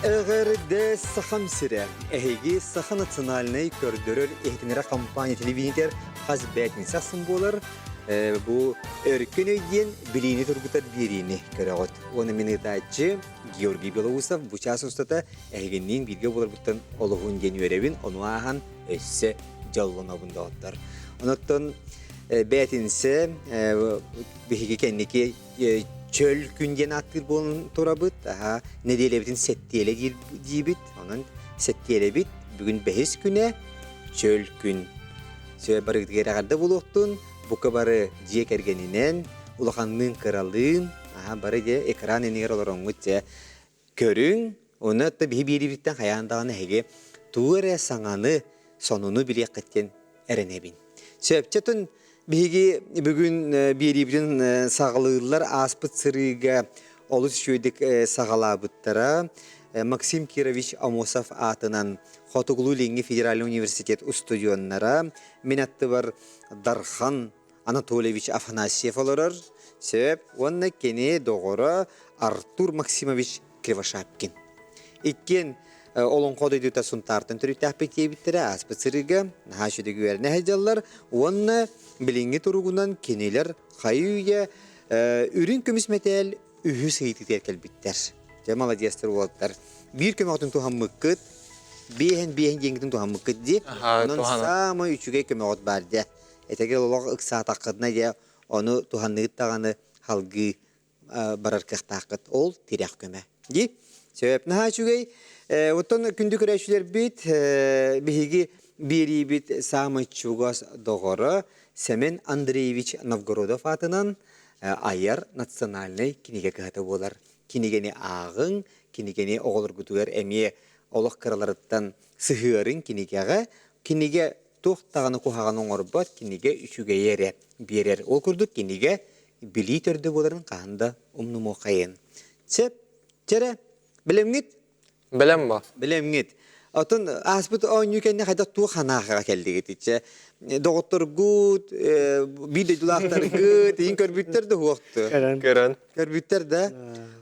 Эҕэрдэ Сахам сирэ! Эһиги Саха национальнай көрдөрөр иһитиннэрэр компания телевидениетигэр хас бээтинсэ ахсын буолар бу Өркөн өй диэн билиини тургутар биэриини көрөҕүт. Уонна мин ыытааччы Георгий Белоусов бу чаас устата эһигинниин бииргэ буоларбыттан олуһун диэн үөрэбин, ону ааһан өссө дьоллонобун доҕоттор. Онуттан бээтинсэ биһиги кэнники чөл күн диэн ааттыыр буолан турабыт. Аха, нэдиэлэбитин сэттиэлэ диибит. Онон сэттиэлэбит бүгүн бэһис күнэ чөл күн. Сөп барыгытыгар эҕэрдэ буолуохтун. Бука бары дьиэ кэргэнинэн, улаханныын кыралыын, аха бары дьэ экран иннигэр олороҥҥут дьэ көрүҥ. Уонна да биһи биэриибиттэн хайаан даҕаны эһиги тугу эрэ саҥаны, сонуну билиэххит диэн эрэнэбин. Сөпчөтүн биһиги бүгүн биэриибитин саҕалыыллар ааспыт сырыыга олус үчүгэйдик саҕалаабыттара. Максим Кирович Амосов аатынан Хотугулуу-Илиҥҥи федеральнай университет устудьуоннара мин аттыбар Дархан Анатольевич Афанасьев олорор. Сөп. Уонна кини доҕоро Артур Максимович Кривошапкин. Иккиэн Олоҥхо дойдута Сунтаартан төрүттээхпит диэбиттэрэ ааспыт сырыыга наһаа үчүгэй үөрэнэ сылдьаллар уонна билиҥҥи туругунан кинилэр хайы-үйэ үрүҥ көмүс мэтээл үһүс ыйытыытыгар кэлбиттэр. Дьэ, маладьыастар уолаттар. Биир көмөҕүтүн туһаммыккыт, биэһин биэһин диэҥҥитин туһаммыккыт дии. Онон саамай үчүгэй көмөҕүт баар дьэ. Этэги олох ыксаатаххытына дьэ, ону туһанныгыт даҕаны салгыы барар кыахтааххыт. Ол тирэх көмө. Дии. Сөп, наһаа үчүгэй. Оттон күндү көрөөччүлэрбит, биһиги биэриибит саамай чугас доҕоро Сэмэн Андреевич Новгородов аатынан айар национальнай кинигэ кыһата буолар. Кинигэни ааҕыҥ, кинигэни оҕолоргутугар эмиэ олох кыраларыттан сыһыарыҥ кинигэҕэ. Кинигэ туох даҕаны куһаҕаны оҥорбот, кинигэ үчүгэйи эрэ биэрэр. Ол курдук кинигэ билии төрдө буоларын хаһан да умнумуоххайын. Сөп, чэрэ, бэлэмҥит? Бэлэм ба. Бэлэмҥит. Оттон ааспыт оонньуу кэннэ хайдах туох санаахаҕа кэллигит иччэ? Доҕотторгут, биир дойдулаахтаргыт, иин көрбүттэр да уохту. Көрөн. Көрөн. Көрбүттэр да.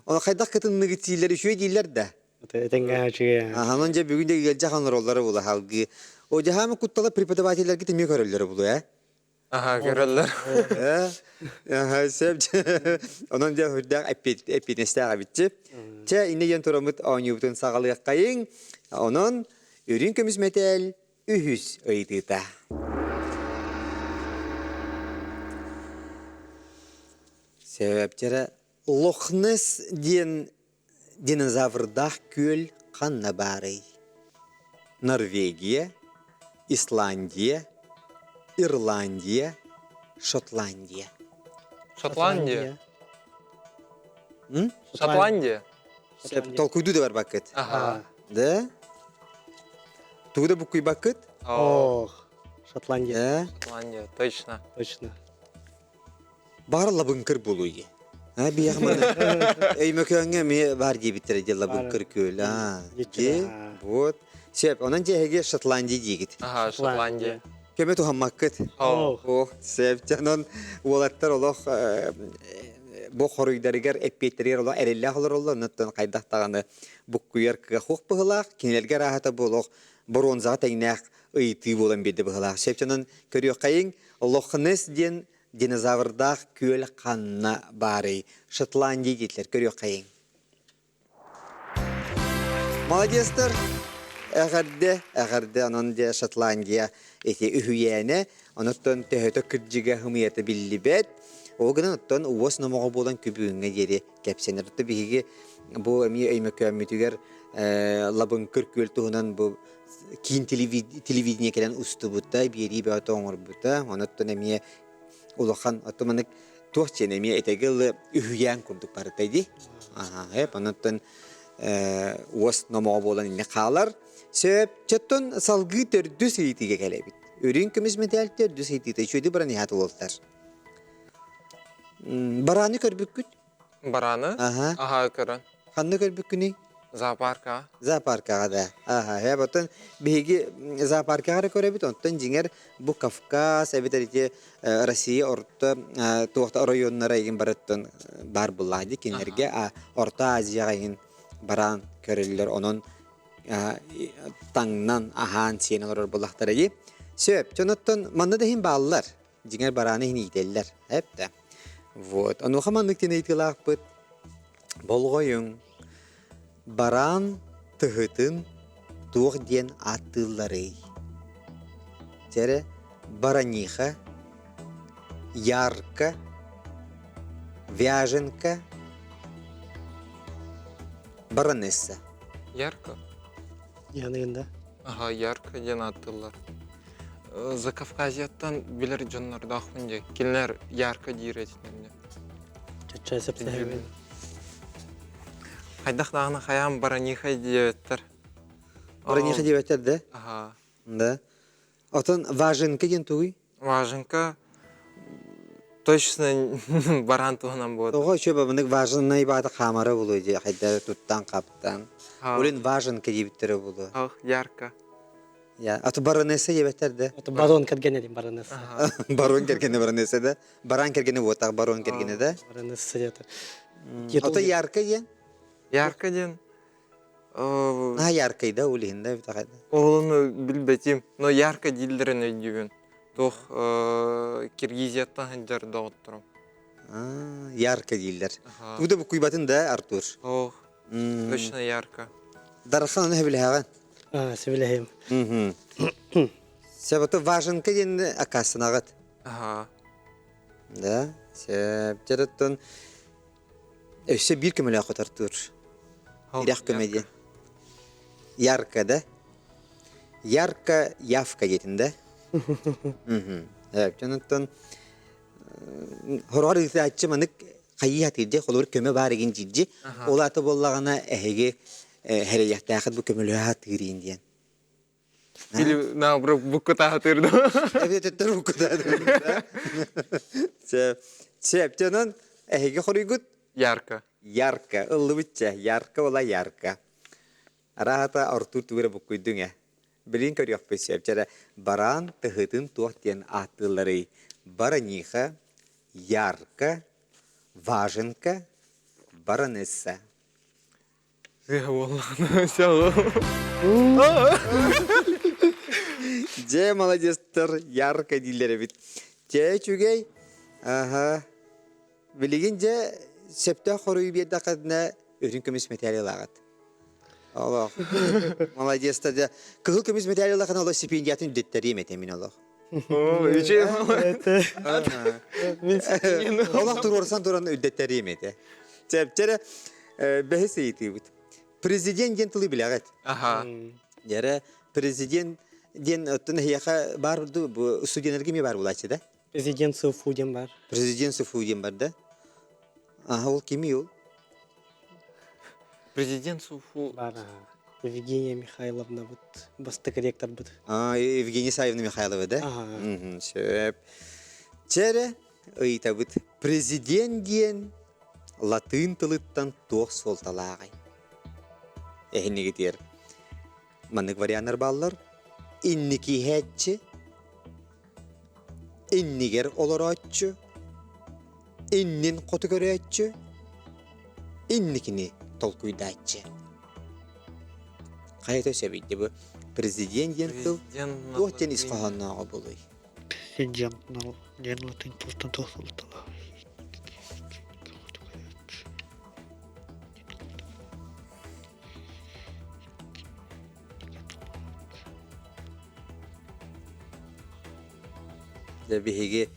Ону хайдах кытынныгыт дииллэр, үчүгэй дииллэр да. Этэҥҥэ үчүгэй. Аһанан дьэ бүгүн да ыалдьа ханароллара була халгыы. О дьаһаамы куттала преподавателлэргит эмиэ көрөллөрө булу ээ? Аха, көрөллөр. Аха, сөп. Онон дьэ үрдээх эппиэтинэстээх эбитчи. Чэ, иннэ диэн тураммыт оонньуубутун саҕалыаххайыҥ. Онон үрүҥ көмүс мэтээл үһүс ыйытыыта. Сөп, Лохнес диэн Динозаврдаах күөл ханна баарый? Норвегия, Исландия, Ирландия, Шотландия. Шотландия. Шотландия. Толкуйдуу да барбаккыт. Ага. Да? Тугу да буккуйбаккыт? Ох, Шотландия. Шотландия, точно. Точно. Баар лабыҥкыр буолуй. А биһиэхэ маны Өймөкөөҥҥө эмиэ баар диэбиттэрэ дии лабыҥкыр күөл. А, дии, вот. Сөп, онон дьэ эһиги Шотландия диигит. Аха, Шотландия. Көмө туһаммаккыт. Ох, сөп. Дьэ, онон уолаттар олох бу хоруйдарыгар, эппиэттэригэр олох эрэллээх олороллор. Оннуттан хайдах даҕаны буккуйар кыах суох быһыылаах. Кинилэргэ арааһата бу олох боруонзаҕа тэҥнээх ыйытыы буолан биэрдэ быһыылаах. Сөп, онон көрүөххэйиҥ. Лохнес диэн динозаврдаах күөл ханна баарый? Шотландия диэтилэр, көрүөххэйиҥ. Молодецтар! Эҕэрдэ, эҕэрдэ, онон дьэ Шотландия ити үһүйээнэ, онуттан төһөтө кырдьыга ымыйата биллибэт. Ол гынан оттон уос номоҕо буолан күбүүҥҥэ диэри кэпсэнэр. Оттон биһиги бу эмиэ Өймөкөөммүтүгэр Лабыҥкыр күөл туһунан бу киин телевидение кэлэн устубута, биэрии бөҕөтө оҥорбута. Онуттан эмиэ улахан, оттон маннык туох диэн эмиэ этэги ылы үһүйээн курдук барыта дии. Аха, эп онуттан уос номоҕо буолан инне хаалар. Сөп, чоттон салгыы төрдүс ыйытыыга кэлэбит. Үрүҥ көмүс мэтээл төрдүс ыйытыыта үчүгэйдик баран иһэ туолтар. Барааны көрбүккүт? Бараны? Аха. Аха көрөн. Ханна көрбүккүнүй? Зоопарка. Зоопаркаҕа да. Аха, һэ, оттон биһиги зоопаркаҕа эрэ көрөбүт, онтон дьиҥэр бу Кавказ эбэтэр ити Россия орто туохта оройуоннара игин барыттан баар буллаах дии кинилэргэ Орто Азияҕа игин. бараан көрөллөр. Онон таҥнан, аһаан, сиэн олорор буоллахтара дии. Сөп. Дьоноттон манна да иһин бааллар. Дьиҥэр барааны иһин иитэллэр. Эп да. Вот. Онуоха маннык диэн ыйытыылаахпыт. Болҕойуҥ. Бараан тыһытын туох диэн ааттыылларый? Чэрэ, бараниха, ярка, вяженка, баронесса. Ярко? Яныгын да? Ага, ярко диэн ааттыыллар. Закавказьяттан билэр дьоннордоохпун дии. Кинилэр ярко диир этилэр. Чачча сөпсөһөбүн. Хайдах даҕаны хайаан бараниха диэбэттэр. Бараниха диэбэттэр да? Аха. Да. Отон важенка диэн тугуй? Важенка точно бараан туһунан буолар. Тоҕо үчүгэй бабынык важенай баата хаамара булуо дии хайда туттан хаптан. Улин важенка диэбиттэрэ булуо. Ах, ярко. Я, а то баронесса диэбэттэр да? Это барон кэргэнэ диэн баронесса. Барон кэргэнэ баронесса да? Баран кэргэнэ буотах барон кэргэнэ да? Баронесса диэтэ. Ото ярко диэн? Ярко диэн Наһаа яркай да ол иһин да эбит Оҕолону билбэтим, но ярко дииллэрин өйдүүбүн. Туох Киргизияттан сылдьар доҕотторум. Ярко дииллэр. Тугу да буккуйбатын да, Артур? Ох, точно ярко. Дархан аны сөбүлэһэҕин? Сөбүлэһиэм. Сөп, важенка диэн аккаастанаҕыт? Аха. Да, сөп. Дьэ, Өссө биир көмөлөөх Артур. Ирэх көмө диэн. Ярко да? Ярко явка диэтин да? Оттон хороҕор ыытааччы манык хайыы хатыырдьа холобур көмө баар игин дьиирдьи. Ол аата буоллаҕына эһиги хэрэйэхтээххит бу көмөлөһө хатыырыын диэн. Или наоборот буккутаатыр да. Эбиэтэттэр буккутаатыр. Сөп. Сөп. Дьонон эһиги хоруйгут? Ярко. Ярко. Ыллыбытча. Ярко була ярко. Араата Артур тугу эрэ буккуйдуҥ ээ. Билин көрүөхпүт сөп. Чэрэ бараан тыһытын туох диэн ааттыылларый? Бараниха, ярко, важенка, баронесса. Дьэ, молодецтар, ярко дииллэр эбит. Дьэ, үчүгэй. Аха. Билигин дьэ сөптөөх хоруйу биэрдэххитинэ үрүҥ көмүс мэтээл ылаҕыт. Олох. Молодецтар дьэ. Кыһыл көмүс мэтээл ыллаххына олох стипендиятын үрдэттэриэм этэ мин олох. Олох туруорсан туран үрдэттэриэм этэ. Чэпчэрэ бэһис ыйытыыбыт. Президент диэн тылы билэҕит. Аха. Дьэрэ президент диэн оттон эһиэхэ баар бу студеннарга эмиэ баар булааччы да? Президент СУФУ диэн бар. Президент СУФУ диэн бар да? Аха ол кимий ол? Президент СУФУ. Бар. Евгения Михайловна бут бастакы ректорбыт. А, Евгения Саевна Михайлова, да? Ага. Сөп. Чэрэ ыйытабыт. Президент диэн латыын тылыттан туох суолталааҕый? Эһинигитиэр маннык варианнар бааллар. Инники иһээччи, иннигэр олорооччу, иннин хоту көрөөччү, инникини толкуйдааччы. Хайата сөбүйдэ бу президент диэн тыл туох диэн ис хоһооннооҕо буолуй? Президент диэн латынь тылтан туох суолталаах? Дьэ биһиги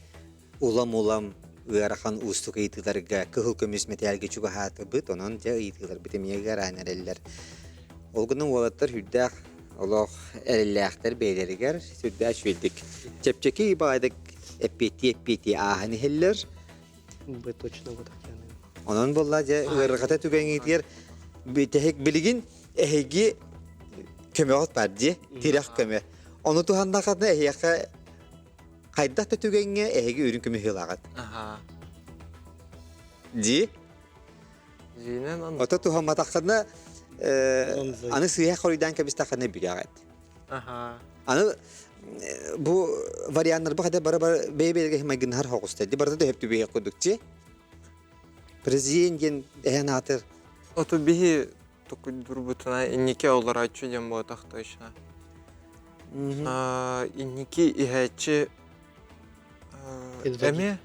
улам-улам ыарахан уустук ыйытыыларга кыһыл көмүс мэтээлгэ чугаһаатыбыт, онон дьэ ыйытыыларбыт эмиэ ыараан эрэллэр. Ол гынан уолаттар сүрдээх олох эрэллээхтэр бэйэлэригэр сүрдээх үчүгэйдик чэпчэки баҕайытык эппиэттии-эппиэттии ааһан иһэллэр. Бы точно вот Онон буолла дьэ ыарырҕата түгэҥҥитигэр бүтэһик билигин эһиги көмөҕүт баар дии, тирэх көмө. Ону туһаннаххытына эһиэхэ хайдах да түгэҥҥэ эһиги үрүҥ көмүһү ылаҕыт. Аха. Дии. Дьиинэн он. Ото туһамматаххына аны сыыһа хоруйдаан кэбистэххинэ бүтэҕит. Аха. Аны бу варианнар бу бары бары бэйэ-бэйэлэргэ майгыннаһар хоҕустар. Ди барыта төһөп түбэһиэх курдук чи. Президент диэн эһэн аатыр. Ото биһи токуйдурбутуна инники олорооччу диэн буотах точно. Инники иһээччи эмиэ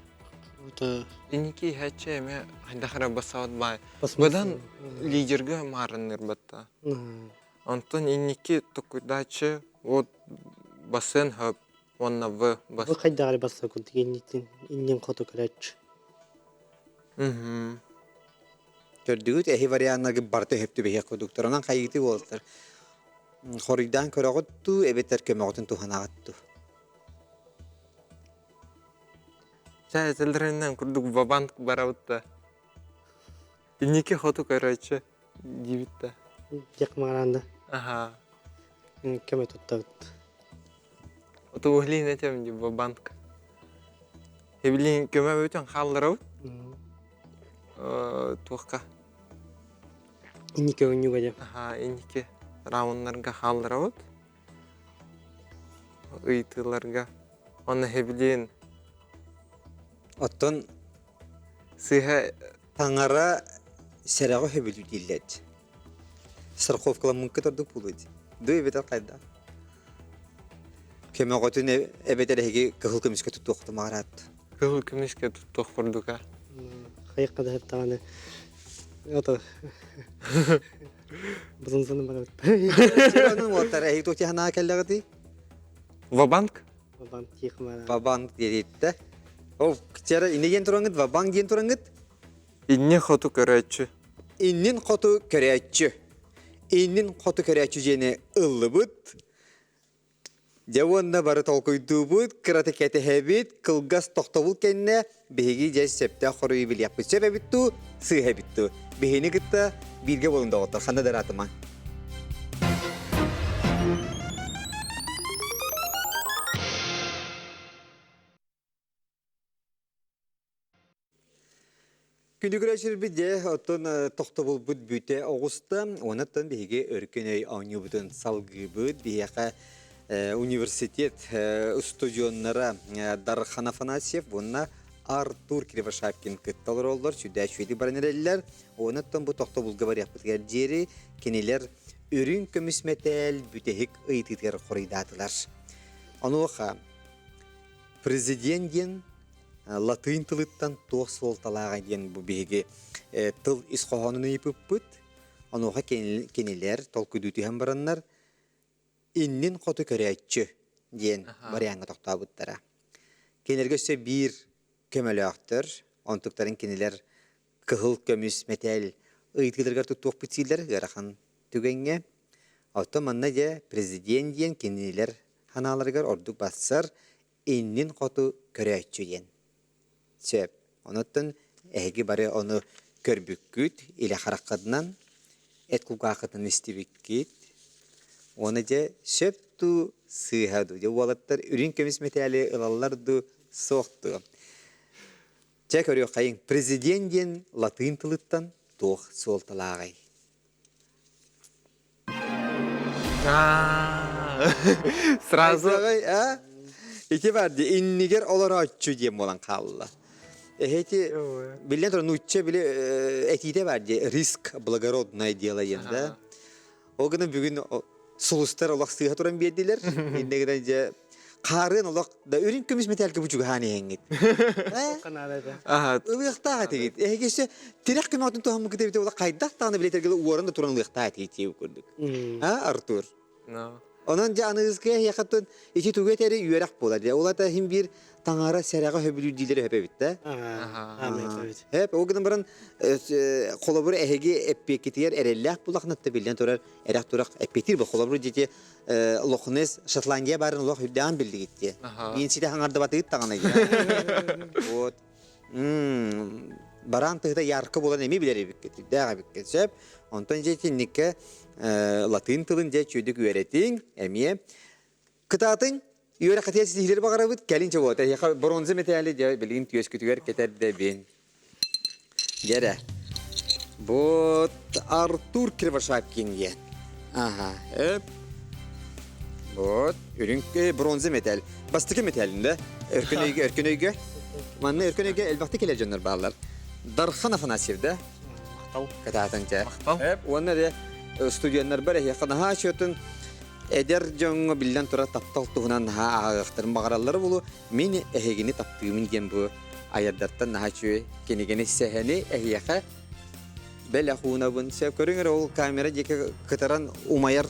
инники иһээччи эмиэ хайдах эрэ бассаабыт баай. Быдан лидергэ маарынныырбатта. Онтон инники токуйдааччы вот бассыан хөп уонна В бас. Бу хайдах эрэ басса курдук иннитин иннин хоту көрөөччү. Мгм. Көрдүгүт эһи варианнарга барыта өһөп түбэһиэх курдуктар. Онон хайыыты буолтар. Хоруйдаан көрөҕүт дуу, эбэтэр көмөҕүтүн туһанаҕыт дуу? Чэ, этэллэринэн курдук ва-банк барабыт да. Инники хоту көрөөччү диибит да. Дьэх маҕараанда Аха. көмө туттабыт. Отуһлин этем ди ва-банк. Эбилин көмө бүтүн хаалларабыт. Туохка? Инники оонньууга дьэ. Аха, инники рауннарга хаалларабыт. Ыйытыыларга. Онно эбилин Оттон сыыһа таҥара сэрэҕи сөбүлүү дииллэр. Страховкаламмыккыт ордук буолуо дии. Дуу эбэтэр хайдах? Көмөҕөтүн эбэтэр эһиги кыһыл көмүскэ туттуоххутун баҕараат. Кыһыл көмүскэ туттуох курдуга. Хайыкка да даҕаны ото бузунсаны барабыт. Онон уолаттар эһиги туох санаа кэллэҕитий? Ва-банк? Ва-банк тиихмара. Ва-банк диэриттэ. Ол чара инне диэн тураҥҥыт, ва-банк диэн тураҥҥыт? Инни хоту көрөөччү. Иннин хоту көрөөччү. Иннин хоту көрөөччү диэни ыллыбыт. Дьэ уонна бары толкуйдуубут, кырата кэтэһэбит, кылгас тохтобул кэннэ биһиги дьэ сөптөөх хоруйу билиэхпит сөп эбит дуу, сыыһа эбит дуу. Биһини кытта бииргэ буолун доҕоттор, ханна да ыраатымаҥ. Күндү дьэ, оттон тохтобулбут бүтэ оҕуста. Онон биһиги өркөн өй оонньуубутун салгыыбыт. Биһиэхэ университет устудьуоннара Дархан Афанасьев уонна Артур Кривошапкин кытта олороллор, сүрдээх үчүгэйдик баран эрэллэр. Онон бу тохтобулга барыахпытыгар диэри кинилэр үрүҥ көмүс мэтээл бүтэһик ыйытыытыгар хоруйдаатылар. Онуоха президент диэн латынь тылыттан туох суолталааҕый диэн бу биһиги тыл ис хоһоонун ыйыппыппыт. Онуоха кинилэр толкуйдуу түһэн бараннар иннин хоту көрөөччү диэн вариаҥҥа тохтообуттара. Кинилэргэ өссө биир көмөлөөхтөр, онтуктарын кинилэр кыһыл көмүс мэтээл ыйытыыларыгар туттуохпут дииллэр ыарахан түгэҥҥэ. Оттон манна дьэ президент диэн кинилэр санааларыгар ордук бассар иннин хоту көрөөччү диэн. Сөп. Онуттан эһиги бары ону көрбүккүт, илэ хараххытынан, эт кулгааххытынан истибиккит. Уонна дьэ сөп дуу, сыыһа дуу. Дьэ уолаттар үрүҥ көмүс мэтээли ылаллар дуу, суох дуу. Чэ көрүөххэйиҥ, президент диэн латыын тылыттан туох суолталааҕый? Сразу а? Ити бар ди иннигер олорооччу диэн буолан хаалла. Эһэти биллэн турар нуучча били этиитэ бар ди риск благородное дело диэн да. Ол гынан бүгүн сулустар олох сыыһа туран биэрдилэр. Инне гынан дьэ хаарыан олох да үрүҥ көмүс мэтээлгэ бучугаһаан иһэҥҥит. Ылыахтаах этигит. Эһиги өссө тирэх көмөтүн туһаммыккыт эбитэ буолла хайдах даҕаны билэтэргэ уоран да туран ылыахтаах этигит диэбит курдук. А, Артур? Онон дьэ аныгыскыга эһиэхэттэн ити тугу этэри үөрэх буолар дьэ. Ол ата иһин биир таҥара сэрэҕэ сөбүлүүр диилэри өп эбит да. Эп, ол гынан баран холобур эһиги эппиэккитигэр эрэллээх булахнатта биллэн турар эрэх-турах эппиэтиир бу холобур дьити Лохнес Шотландия баарын олох үрдээн биллигит дии. Мин ситэ хаҥардыбатыгыт даҕаны Вот. Бараан тыһыта ярко буолан эми билэр эбиккит, үрдээх эбиккит сөп. Онтон дьэ итинникке латыын тылын дьэ чүйдүк үөрэтиҥ, эмиэ кытаатыҥ, үөрэххитигэр ситиһиилэри баҕарабыт, кэлин чэ буолта. Эһиэхэ бронза мэтээли дьэ билигин түөскүтүгэр кэтэрдэбин. Дьэрэ. Вот Артур Кривошапкин диэн. Ага, эп. Вот, үрүҥ бронза металл. Бастакы металлин да? Өркөн өйгө, өркөн өйгө. Манна өркөн өйгө элбэхтик кэлэр дьоннор бааллар. Дархан Афанасьев да? Махтал. Катаатан чэ. Махтал. Эп, уонна де. студеннарбар эһиэхэ наһаа үчүгэтин эдэр дьоҥҥо биллэн турар таптал туһунан наһаа ааҕыахтарын баҕараллара буолуо. Мин эһигини таптыыбын диэн бу айардартан наһаа үчүгэй кинигэни сэһэни эһиэхэ бэлэх уунабын. Сөп көрүҥ эрэ ол камера диэки кытаран умайар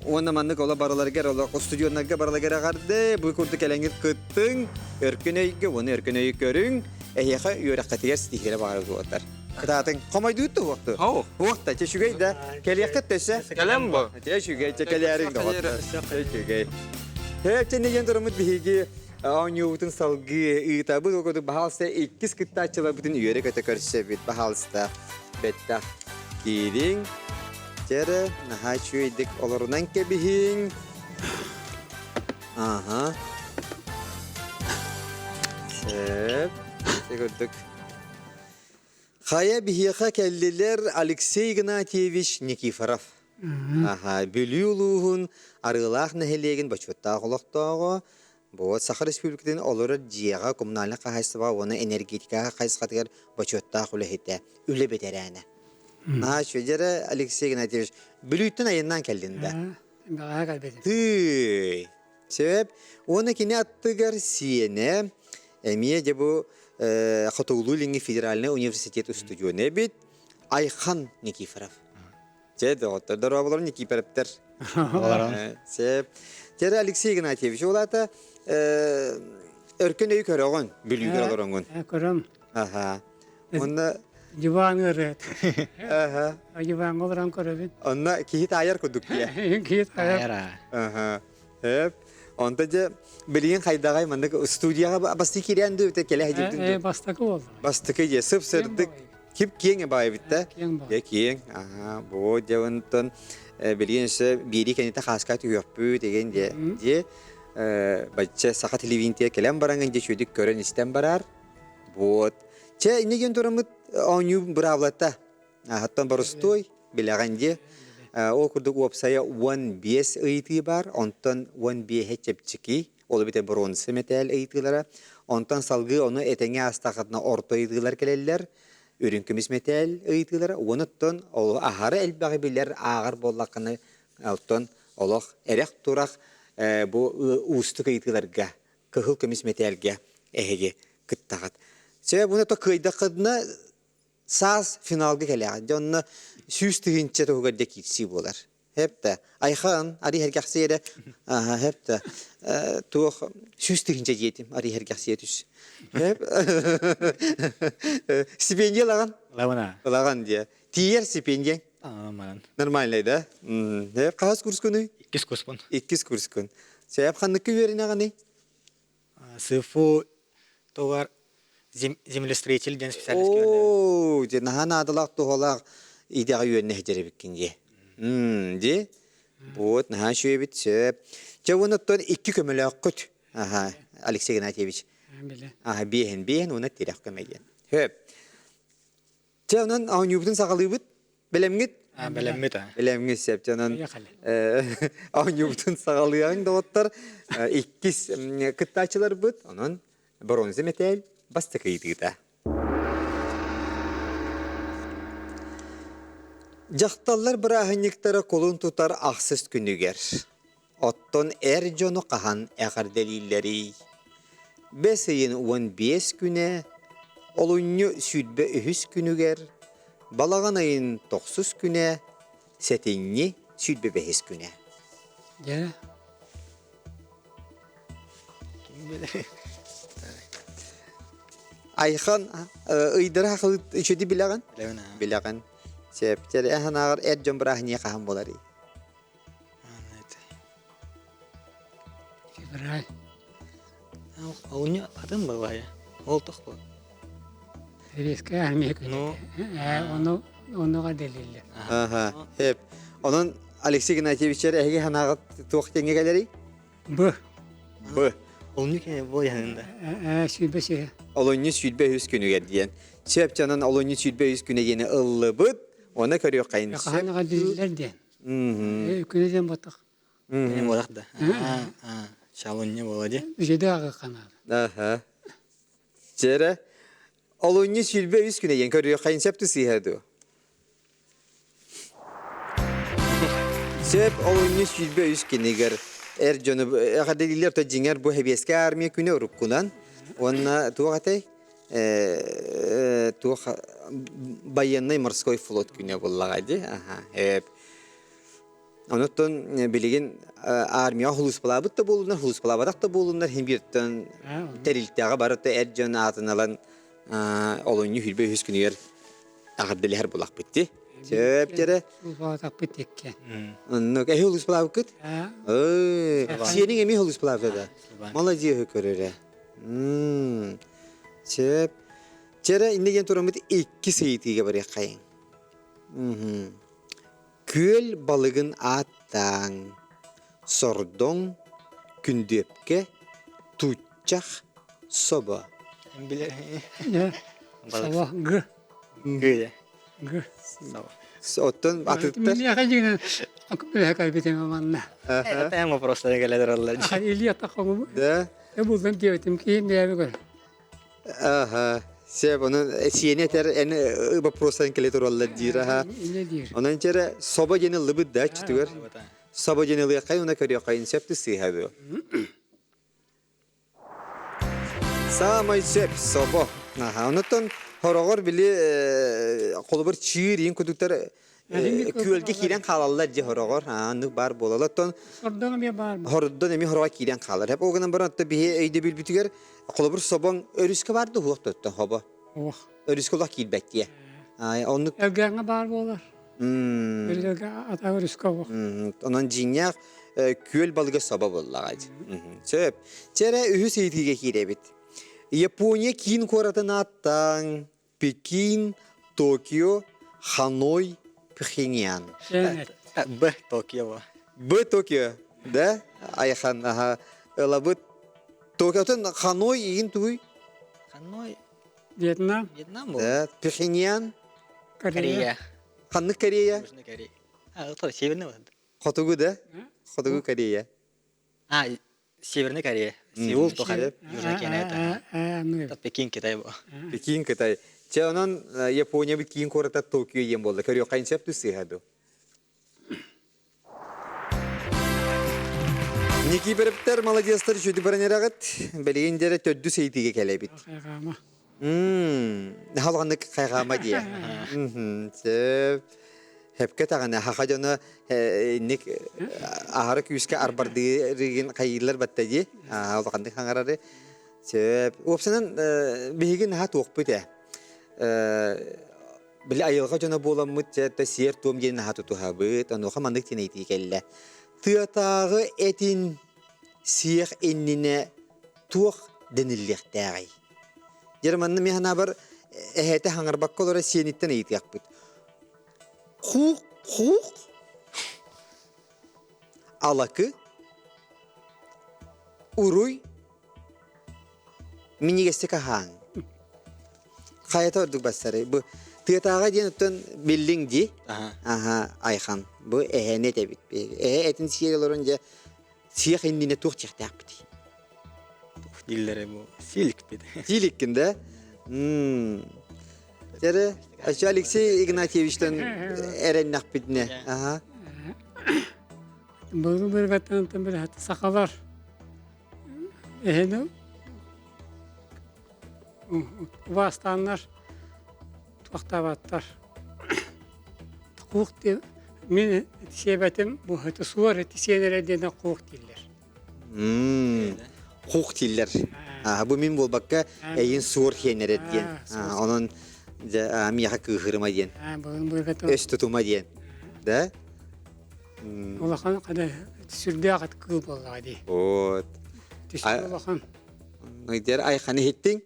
уонна маннык оло барыларыгар оло студионнарга барыларыгар эҕэрдэ бу курдук кэлэҥҥит кыттыҥ өркөн өйгө уонна өркөн өйү көрүҥ эһиэхэ үөрэххитигэр ситиһиилэри баҕарабыт уолаттар кытаатыҥ хомойдуут да уохту уохта чэ үчүгэй да кэлиэххит төссө кэлэн бу чэ үчүгэй чэ кэлээриҥ доҕоттор үчүгэй чэ диэн тураммыт биһиги оонньуубутун салгыы ыытабыт. Ол курдук, баһаалыста, иккис кыттааччыларбытын үөрэ-көтө көрсөбүт. Баһаалыста, бэттэх киириҥ. Дьэрэ, наһаа үчүгэйдик олорунан кэбиһиҥ. Аха. Сөп. Ити курдук. Хайа биһиэхэ кэллилэр Алексей Игнатьевич Никифоров. Аха, Бүлүү улууһун Арыылаах нэһилиэгин бочуоттаах олохтооҕо, бу Саха Республикатын олорор дьиэҕэ, коммунальнай хаһаайыстыбаҕа уонна энергетикаҕа хайысхатыгар бочуоттаах үлэһитэ, үлэ бэтэрээнэ. Наһаа үчүгэй. Дьэ эрэ, Алексей Игнатьевич, Бүлүүттэн айаннаан кэллин да? Бэҕэһээ кэлбитим. Тыый! Сөп. Уонна кини аттыгар сиэнэ, эмиэ дьэ бу Хотугулуу-Илиҥҥи федеральнай университет устудьуона эбит, Айхан Никифоров. Чэ, доҕоттор, дорооболорун Никиипэрэптэр. Сөп. Чэ, Алексей Игнатьевич, ол аата өркөн өйү көрөҕүн, бүлүүгэр олороҥун. Көрөм. Аха. Онно Диван ырыат. Аха. Диваҥҥа олорон көрөбүн. Онно киһи таайар курдук дии. Киһи таайар. Аха. Эп. Онто дьэ билигин хайдаҕай маннык студияҕа бастыы киирэн дуу кэлэ сылдьыбытын Бастакы буолла. Бастакы дьэ сып-сырдык Кип киэҥ баайбыт да? Дьэ киэҥ. Аха, бу дьэ онтон билигин өссө биэрии кэннитэ хааска түһүөхпүт деген дьэ дьэ бачча саха телевидениетигэр кэлэн бараҥын дьэ үчүгэйдик көрөн истэн барар. Вот. Чэ, инньэ диэн тураммыт оонньуу быраабылата. Оттон боростуой билэҕин дьэ. Ол курдук уопсайа 15 ыйытыы баар, онтон 15-э чэпчэки, ол эбэтэр боруонса мэтээл ыйытыылара. Онтон салгыы ону этэҥҥэ аастаххытына орто ыйытыылар кэлэллэр, үрүҥ көмүс мэтээл ыйытыылара. Уонуттан ол аһары элбэҕи билэр, ааҕар буоллаххына, оттон олох эрэх-турах бу уустук ыйытыыларга кыһыл көмүс мэтээлгэ эһиги кыттаҕыт. Чэ, буну то кыайдаххытына саас финалга кэлэҕит. Дьэ онно 100 000 туһугар дьэ киирсии буолар. Хэптэ. Айхан, ари хэргэхсиэрэ. Аха, хэптэ. Туох 100 000 диэтим, ари хэргэхсиэ түс. Хэп. Стипендия ылаҕын? Ылабын Ылаҕын диэ. Тиийэр стипендияң? Манан. Нормальный да? Хэп, хаһыс курскунуй? Иккис курспун. Иккис курскун. Сэп ханныкка үөрэнэҕиний? СФУ тугар землестроитель диэн специальность үөрэнэбин. Оо, дьэ наһаа наадалаах туһалаах идэҕэ үөрэнэ сылдьар эбиккин дии. Дии. Вот, наһаа үчүгэй эбит, сөп. Чэ, уонна оттон икки көмөлөөххүт. Аха, Алексей Игнатьевич. Билэ. Аха, биэһин, биэһин уонна тирэх көмө диэн. Сөп. Чэ, онон оонньуубутун саҕалыыбыт. Бэлэмҥит? Бэлэммит а. Бэлэмҥит сөп. Чэ, онон оонньуубутун саҕалыаҕыҥ, доҕоттор. Иккис кыттааччыларбыт, онон бронза мэтээл бастакы ыйытыыта. Дьахталлар бырааһынньыктара кулун тутар ахсыс күнүгэр. Оттон эр дьону хаһан эҕэрдэлииллэрий? Бэс ыйын 15 күнэ, олунньу 23 күнүгэр, балаҕан ыйын тохсус күнэ, сэтинньи 25 күнэ. Дьэ. Айхан ыйдара хахылыт үчүдү билэҕин? Билэбин. Билэҕин. Сөп. Эһэн ааҕар эр дьон бырааһынньыга хаһан буоларый? Февраль. Олунньу атын бывает. Ол тохпо. Советская армия Ну, ону онуга делилли. Аха. Хеп. Онон Алексей Игнатьевичер эһиги ханаҕыт туох теңге кэлэрий? Б. Б. Олунньу кene бу янында. Сүүрбэ сиһэ. Олунньу 23 күнүгэр диэн. Сөп дьонон олунньу 23 күнэ диэни ыллыбыт. Оны көрүөххэйин сөп. Ханаҕа делиллер диэн. Күнэ диэн ботах. Күнэ буолах да. Шалунньу буола ди. Үчүдэ аҕа канаада. Аха. Чэрэ. Олунньу 23 күнэ диэн көрүөххэйин сөп сыыһа дуо? Сөп олунньу 23 күнүгэр эр дьону эҕэрдэлииллэр то дьиҥэр бу Сэбиэскэй армия күнэ уруккунан уонна туох этэй туох военный морской флот күнэ буоллаҕа дии аха эп Онуттан билигин армияҕа хулууспалаабыт да буолуннар, хулууспалаабатах да буолуннар, иһин бииртэн тэрилтэҕэ барыта эр дьон аатын ылан олунньу 23 күнүгэр эҕэрдэлэһэр булахпыт дии. Сөп дьэрэ. Улаатахпыт тиккен. Оннук эһи улууспалаабыккыт? Сиэниҥ эмиэ улууспалаабыта да? Молодец көрөрө. Сөп. Чэрэ инне диэн тураммыт икки сыйытыыга барыаххайыҥ. Күөл балыгын ааттааҥ: сордоҥ, күндүөпкэ, тууччах, собо. Билэр Собо г. Г. Г. Оттон атыттар Миэхэ дьиҥинэн билэһэ кэлбитим манна. Это вопростары кэлэ тураллар. Илья таххабы. Да. Булдum диэбитим киһим бэйэби көр. Аха. Сеп, онон сиэни этэр эн вопростан кэлэ тураллар диир аха. Инне диир. Онон чэрэ собо диэн ыллыбыт да чүтүгэр. Собо диэн ылыаххай уна көрүөххайын сөп сыыһа бу. Саамай сөп собо. Аха. Онуттан хороҕор били холобур чыыр иин кудуктар күөлгэ киирэн хаалаллар дьэ хороҕор анык баар буолалар оттон Хордон эмиэ баар хордон эмиэ хороҕо киирэн хаалар хеп ол гынан баран отто биһи өйдөбүлбүтүгэр холобур собоҥ өрүскэ баар да уһуох тоттон хобо Ох. өрүскэ олох киирбэттиэ оннук Элгээҥҥэ баар буолар. Өрүскэ ата өрүскэ уох. Онон дьиҥнээх күөл балыга собо буоллаҕа. Сөп. Чэрэ үһүс ыйытыыга киирэбит. Япония киин куоратын ааттаан Пекин, Токио, Ханой, Пхеньян. Б. Токио. Б. Токио, да? Айхан, аха. Ылабыт. Токиотон Ханой иин тугуй? Ханой. Вьетнам. Вьетнам Да. Пхеньян. Корея. Ханнык Корея? Южная Корея. А, то северный вот. Хотугу да? Хотугу Корея. А, Северная Корея. Сеул тухары Южная Корея это. Пекин, Китай бу. Пекин, Китай. Чэ, онон Япония бит киин куората Токио диэн буолла. Көрүөххэ сөп сыыһа ду. Никифоровтар молодецтар үчүгэй баран эрэҕит. Билигин дьэрэ төрдүс ыйытыыга кэлэбит. Хайҕаама. Халҕаннык хайҕаама диэ. Сөп. Хепке таҕана хаха дьоно инник аһара күүскэ арбардыырыгын хайыылар батта дии. Улаханнык хаҥарары. Сөп. Уопсанан биһиги наһаа туохпут ээ. Били айылҕа дьоно буоламмыт дьэ сиэр-туом диэн наһаа тутуһабыт. Онуоха маннык диэн ыйытыы кэллэ. Тыатааҕы этин сиэх иннинэ туох дэниллиэхтээҕий? Дьэ манна мин санаабар эһээтэ хаҥарбакка олоро сиэниттэн ыйытыахпыт. Куук куук алакы уруй минньигэстик аһааҥ хайата ордук бассарый бу тыатааҕа диэн оттон биллиҥ дии аха айхан бу эһэни этэбит эһэ этин сиэри олорон дьэ сиэх иннинэ туох диэхтээхпитий дииллэрэ бу сииликпит сииликкин да Дьэрэ, Ача Алексей Игнатьевичтан эрэннэхпитинэ. Аха. Былыргы быргаттан бір сахалар эһини убаастаннар туохтаабаттар. Куух мин сиэбэтим бу суор эти сиэнэрэ диэн куух дииллэр. Хух дииллэр. Бу мин буолбакка эйин суор хиэнэрэр диэн. Онон миэхэ кыыһырыма диэн. Өс тутума диэн. Да? Улахан қада сүрдээх кыыл буоллаҕа дии. Вот. Улахан. Дьэр айханы иһиттиҥ?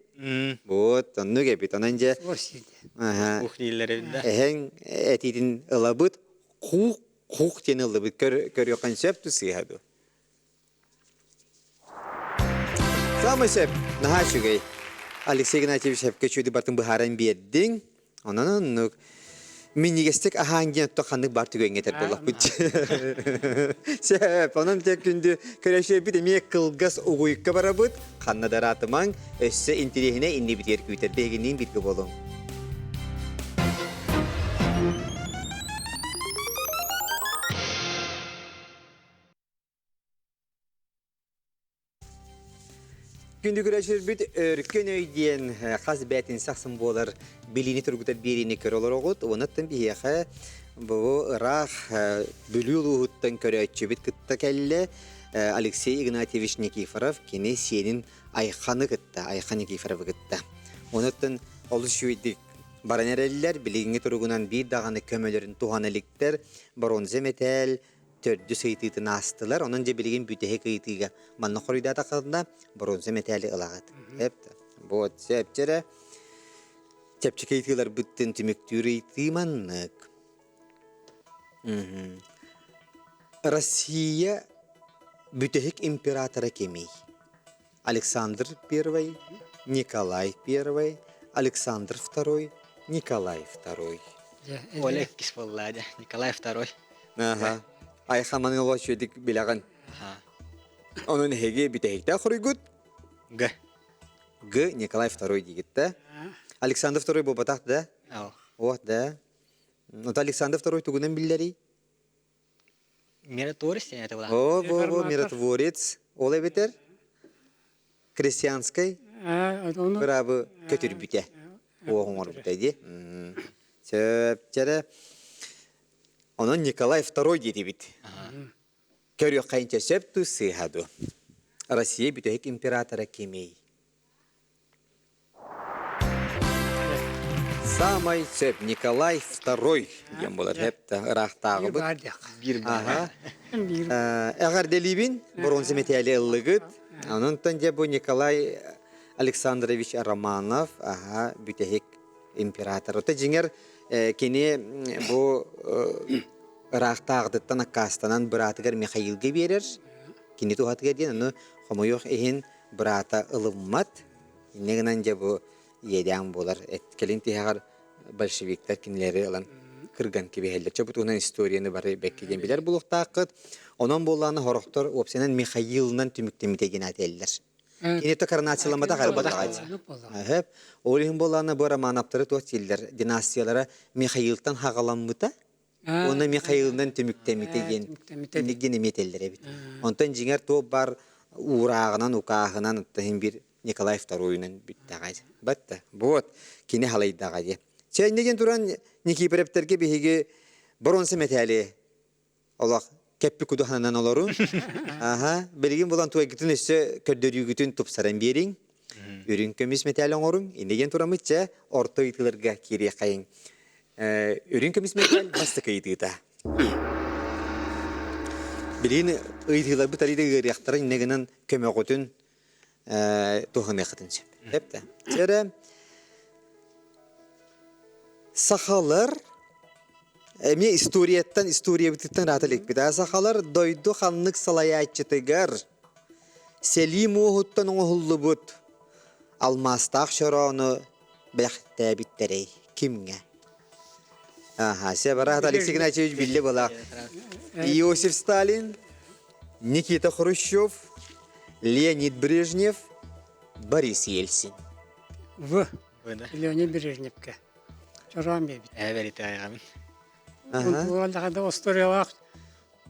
Вот, оннук эбит. Онон дьэ Ух дииллэр эбит да. Эһэҥ этиитин ылабыт, куук Кук диэн ыллыбыт көрүөххүн сөп дуу сыыһа дуу? Саамай сөп. Наһаа үчүгэй. Алексей Игнатьевич сөпкө үчүгэйдик бартын быһааран биэрдиҥ. Онон оннук минньигэстик аһаан диэн отто ханнык бар түгэҥҥэ этэр буоллахпыт. Сөп. Онон те күндү көрөшүөбүт эмиэ кылгас угуйка барабыт. Ханна дараатымаҥ, өссө интириэһинэй иннибитигэр күүтэр биһигинниин бииргэ буолуҥ. Күндү көрөөччүлэрбит Өркөн өй диэн хас бээтинсэ ахсын буолар билиини тургутар биэриини көрө олороҕут. Онон биһиэхэ бу ыраах Бүлүү улууһуттан көрөөччүбүт кытта кэллэ. Алексей Игнатьевич Никифоров кини сиэнин Айханы кытта, Айхан Никифоровы кытта. Онон олус үчүгэйдик баран эрэллэр. Билиҥҥи туругунан биир даҕаны көмөлөрүн туһана иликтэр. Боруонза мэтээл, төрдүс ыйытыытын аастылар. Онон дьэ билигин бүтэһик ыйытыыга манна хоруйдаатаххытына боруонса мэтээли ылаҕыт. Эп вот сөпчөрө чэпчэки ыйытыыларбыттын түмүктүүр ыйытыы маннык. Россия бүтэһик императора кимий? Александр I, Николай I, Александр II, Николай II. Оля иккис буолла дьэ, Николай II. Аха. Айхаманы олох үчүгэйдик билэҕин. Онон эһиги бүтэһиктээх хоруйгут? Г. Г. Николай II диигит да? Александр II буолбатах да? О, да. Вот Александр II тугунан биллэрий? Миротворец диэн этэ буолаа. О, бу бу миротворец. Ол эбэтэр крестьянскай быраабы көтүрбүтэ. Уох оҥорбута дии. Сөп, чэрэ. Онон Николай II диэтибит. Көрүөххэ сөп ту сыыһа ду. Россия бүтэһик императора кимий? Саамай сөп Николай II диэн буолар хэп ыраахтааҕыбыт. Биир Аха. Эҕэрдэлиибин боруонса мэтээли ыллыгыт. Онон дьэ бу Николай Александрович Романов аха бүтэһик император. Ота дьиҥэр кини бу ыраахтааҕытыттан аккаастанан быраатыгар Михаилга биэрэр. Кини туһатыгар диэн ону хомойуох иһин быраата ылыммат. Инньэ гынан дьэ бу иэдээн буолар. Кэлин тиһэҕэр большевиктар кинилэри ылан кырган кэбиһэллэр. Чэ бу туһунан историяны бары бэккэ диэн билэр буолуохтааххыт. Онон буоллаҕына сорохтор уопсайынан Михаилынан түмүктэммитэ диэн этэллэр. Кини то коронацияламматах эрэ буоллаҕа. Ол иһин буоллаҕына бу Романовтары туох дииллэр династиялара Михаилтан хаҕаламмыта Уонна Михаилынан түмүктэммитэ диэн инник диэн эмиэ этэллэр эбит. Онтон дьиҥэр туох баар уурааҕынан, укааһынан оттон иһин биир Николай II-унан бүттэҕэ. Батта. Вот кини халайдаҕа диye. Чэ инне диэн туран Никифоровтарга биһиги боруонса мэтээли олох кэппи кудуханан олорун. Аха, билигин булан туойгутун өссө көрдөрүүгүтүн тупсаран биэриҥ. Үрүҥ көмүс мэтээл оҥоруҥ. Инне диэн тураммыт чэ орто ыйытыыларга киириэххэйиҥ. Үрүҥ көмүс мэтээл бастакы ыйытыыта. Билигин ыйытыыларбыт арыйда ыарыахтара иннэ гынан көмөҕүтүн туһаныаххытын сөп. Эптэ. Чэрэ сахалар эмиэ историяттан историябытыттан раата иликпит. Сахалар дойду ханнык салайааччытыгар сэлии муоһуттан оҥоһуллубут алмаастаах чороону бэлэхтээбиттэрэй кимҥэ? Аха, Себарат Алексей Игнатьевич билле была. Иосиф Сталин, Никита Хрущев, Леонид Брежнев, Борис Ельцин. В. Леонид Брежневке. Чороон биэбит. Ээ бэрите айҕабын. Уоллаҕа остуоруйалаах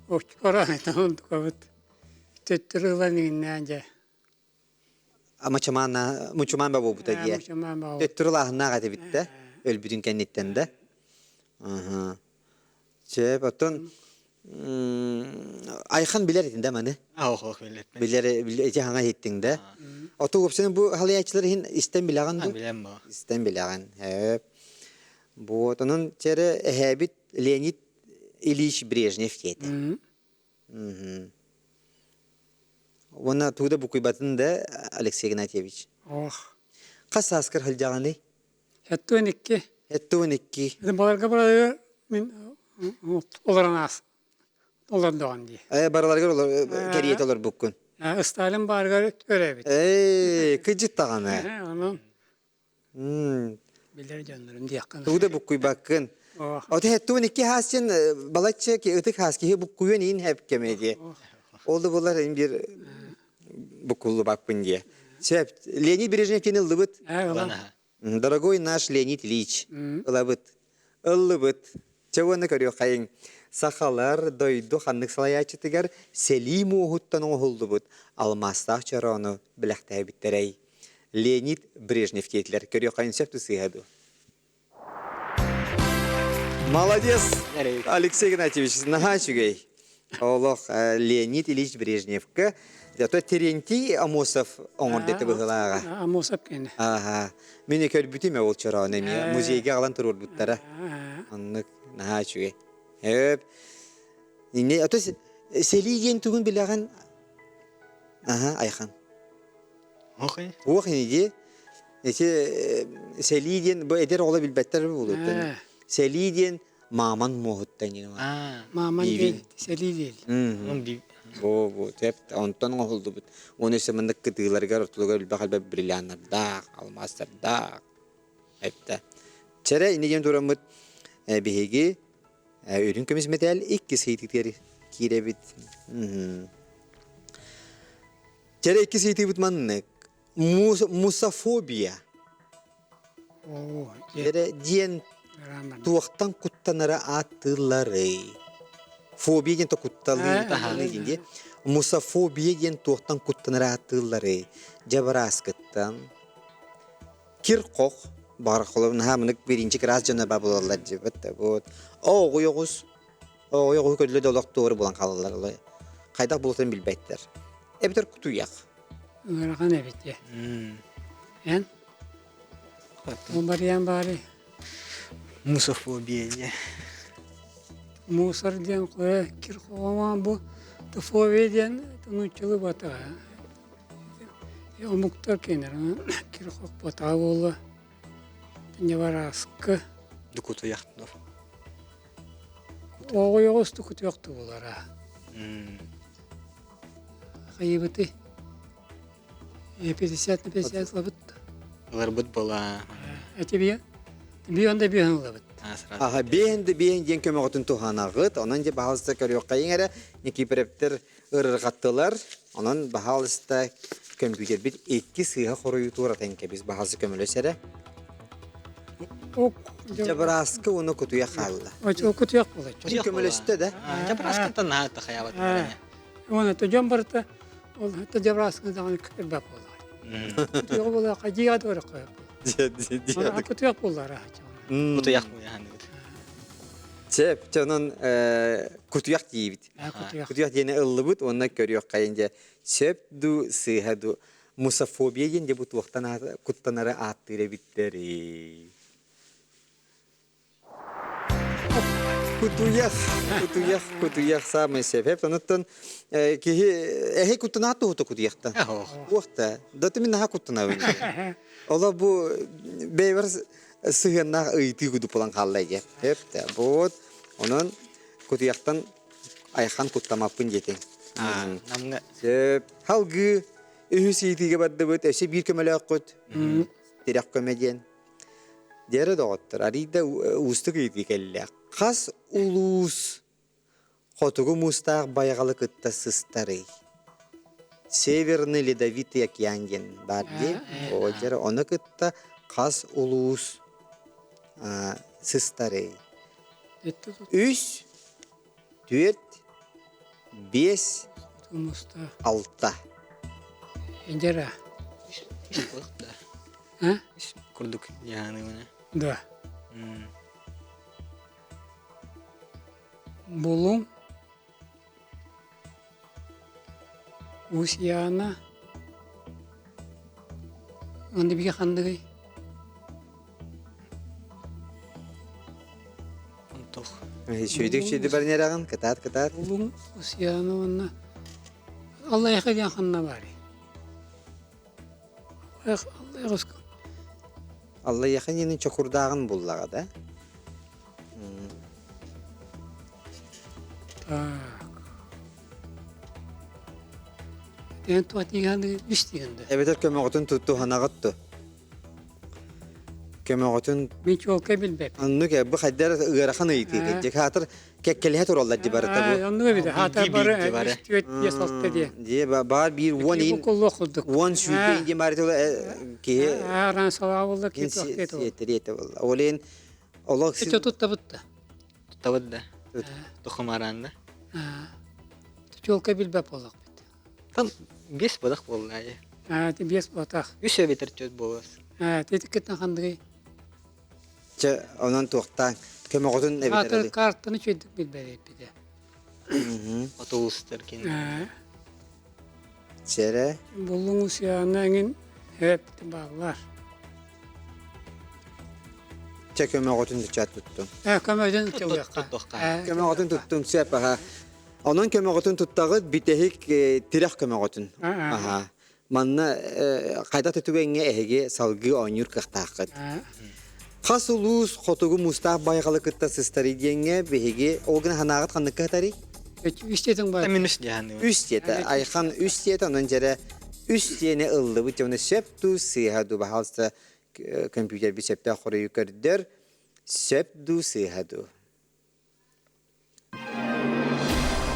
очкора төттөрү ылан иҥиннээн дьэ Мучумаан мучумаан ба буолбута дии. Төттөрү лааһыннаах этибит да өлбүтүн кэнниттэн да. Сөп, оттон Айхан билэр этин да маны? Ох, билэр. Билэр ити хаҥа иһиттиҥ да? Оту уопсайынан бу халыйааччылар иһин истэн билэҕин дуу? Билэм бу. Истэн билэҕин. Сөп. Вот, онон чэрэ эһээбит Леонид Ильич Брежнев диэтэ. Уонна тугу да букуйбатын да Алексей Игнатьевич. Ох. Хас сааскар сылдьаҕыный? 72. 72. Баларга барарыгар мин олорон аас олордоҕум дии. Э, барыларыгар кэриэтэ олорбуккун. Сталин баарыгар өрөөбүт. Ээ, кыдьыт даҕаны. Онон билэр дьоннорум диэххин. Тугу да буккуйбаккын. Ота хеттуун икки хаасчын балачча ытык хаас киһи буккуйуон иин хэп кэмэ дии. Ол да булар ин бир буккуллубаппын дии. Сөп. Леонид Брежнев кини ыллыбыт. Дорогой наш Леонид Ильич. Ылабыт. Ыллыбыт. Чэ уонна көрүөххэйиҥ. Сахалар дойду ханнык салайааччытыгар сэлии муоһуттан оҥоһуллубут алмаастаах чороону бэлэхтээбиттэрэй? Леонид Брежнев диэтилэр. Көрүөххэйин сөп сыыһа дуо? Молодец, Алексей Игнатьевич, наһаа үчүгэй. Олох Леонид Ильич Брежневка зато Терентий Амосов оҥордо этэ быһыылааҕа. Амосов кини. Аха. Мин көрбүтүм ол чороону эмиэ музейга аҕалан туруорбуттара. Оннук наһаа үчүгэй. Өп. Инне ото сэлии диэн тугун билэҕин? Аха, Айхан. Уох ини дии. Ити сэлии диэн бу эдэр оҕолор билбэттэр буолуоттан. Сэлии диэн мааман муоһуттан диэн. Мааман диэн сэлии диэн. Бу бу тэп онтон оҥоһуллубут. Уонна өссө маннык кытыыларыгар ортолугар элбэх элбэх бриллианнардаах, алмаастардаах. Эптэ. Чэрэ ини диэн тураммыт биһиги үрүҥ көмүс мэтээл иккис ыйытыытыгар киирэбит. Чэрэ иккис ыйытыыбыт маннык. Мусофобия. Эрэ диэн туохтан куттанара ааттыылларый? Фобия диэн то кутталыы таһааны диэн дии. Мусофобия диэн туохтан куттанара ааттыылларый? Дьабарааскыттан. Кир-хох баҕар холобунаһа мынык биринчи кыраас дьоно ба булаллар дьибит вот. Оҕуйоҕус оҕуйоҕуһу көрүлэ да олох туору булан хаалаллар. Хайдах булатын билбэттэр. Эбэтэр кутуйах. Ыарахан эбит дьэ. Эн? Барыйан баары. Мусофобия диye. Мусор диэн кое кирхоҕомаан бу фобия диэн нууччалыы батаҕа. Омуктар кенер кирхох батаҕа буолла. Ньабарааскы. Дукутуйахтнов. Оҕойоҕус тукутуйахту булара. Хайыбыты 50 на 50 ылабыт. Ыларбыт была. Эти бие. Биэн да биэн ылабыт. Аха, биэн да биэн диэн көмөҕүтүн туһанаҕыт. Онон дьэ баһаалыста көрүөххэйиҥ эрэ. Никиипэрэптэр ырырҕаттылар. Онон баһаалыста көмпүүтэрбит икки сыыһа хоруйу туоратан кэбис. Баһаалыста көмөлөс эрэ. Дьабырааскы уонна кутуйах хаалла. Кутуйах буолар. Көмөлөстө да. Дьабырааскыттан наһаа тахайабат. Уонна дьон барыта ол дьабырааскы даҕаны элбэх буолар. Кутуйах буолар, дьиэҕэ да барыахха. Кутуйах буолар. Кутуйах буолар. Чеп, онон кутуйах диибит. Кутуйах диэни ыллыбыт уонна көрүөххэйин дьэ сөп ду сыыһа ду мусофобия диэн дьэ бу туохтан куттанары ааттыыр эбиттэрий. Кутуйах, кутуйах, кутуйах саамай сөп. Онуттан киһи эһи куттанаат туһута кутуйахтан. Уохта, да мин наһаа куттанабын. Ола бу бэйбэр сыһыаннаах ыйытыы кудук булан хаалла дьэ. Эптэ, вот. Онон кутуйахтан айхан куттамаппын диэтиҥ. Намҥа. Сөп. Халгыы үһүс ыйытыыга бардыбыт. Өссө биир көмөлөөххүт. Тирэх көмө диэн. Дьэ доҕоттор, арыйда уустук ыйытыы кэллэ. Хас улуус хотугу муустаах байҕалы кытта сыстарый? Северный Ледовитый океан диэн баар дии. О, дьэ, ону кытта хас улуус сыстарый? Үс, түөрт, биэс, алта. Индира. Курдук яаны Да. Булуҥ Усьяна Онно биһи ханныгый? Онтох. Сүйдүк сүйдү баран эрэҕин, кытаат кытаат. Булуҥ Усьяна уонна Аллайха диэн ханна баарый? Аллайыаха диэни чокурдааҕын буллаҕа да? Так. Эн туатигааны үс дигэнде. Эбэтэр көмөҕүтүн туттуһанаҕыт ту. Көмөҕүтүн Мин чуолкай билбэппин. Оннук бу хайдар ыарахан ыйытыы кэлдьик. Хаатыр кэккэлэһэ тураллар ди барыта бу. Оннук эбит. Хаатар бары үс түөрт биэс алта диye. Дие баар биир уон ин уон сүүрбэ ин диэн баар киһи Араан салаа болла ки туох Сиэттэри этэ болла. Ол ин олох Өтө туттабытта. Туттабыт да. Тухумараан да. Чуолкай билбэт буоллахпыт. Там бес бодах буолла айы. Аа, бес ботах. Үс эбитер төрт буолуос. Аа, тетиккеттен хандыгый. Чэ, онон туохтаан көмөҕөтүн эбитер. Картаны чөйдүк билбэт Отулустар кин. Чэрэ. Буллуҥ усуйаана эҥин эп бааллар. Чэ көмөҕөтүн чат туттум. Э көмөтүн туттуохха. Көмөҕөтүн туттум сөп аха. Онон көмөҕөтүн туттаҕыт бүтэһик тирэх көмөҕөтүн. Аха. Манна хайда түгэҥҥэ эһиги салгыы оонньуур кыахтааххыт. Хас улуус хотугу муустаах байҕалы кытта сыстарый диэҥҥэ биһиги ол гына санааҕыт ханныкка сытарый? Үс диэтиҥ бар. Мин үс диэханныыбын. Үс диэтэ. Айхан үс диэтэ, онон дьэрэ үс диэни ыллыбыт. Оны сөп дуу, сыыһа дуу, баһаалыста компьютербит сөптөөх хоруйу көрдөр. Сөп дуу, сыыһа дуу.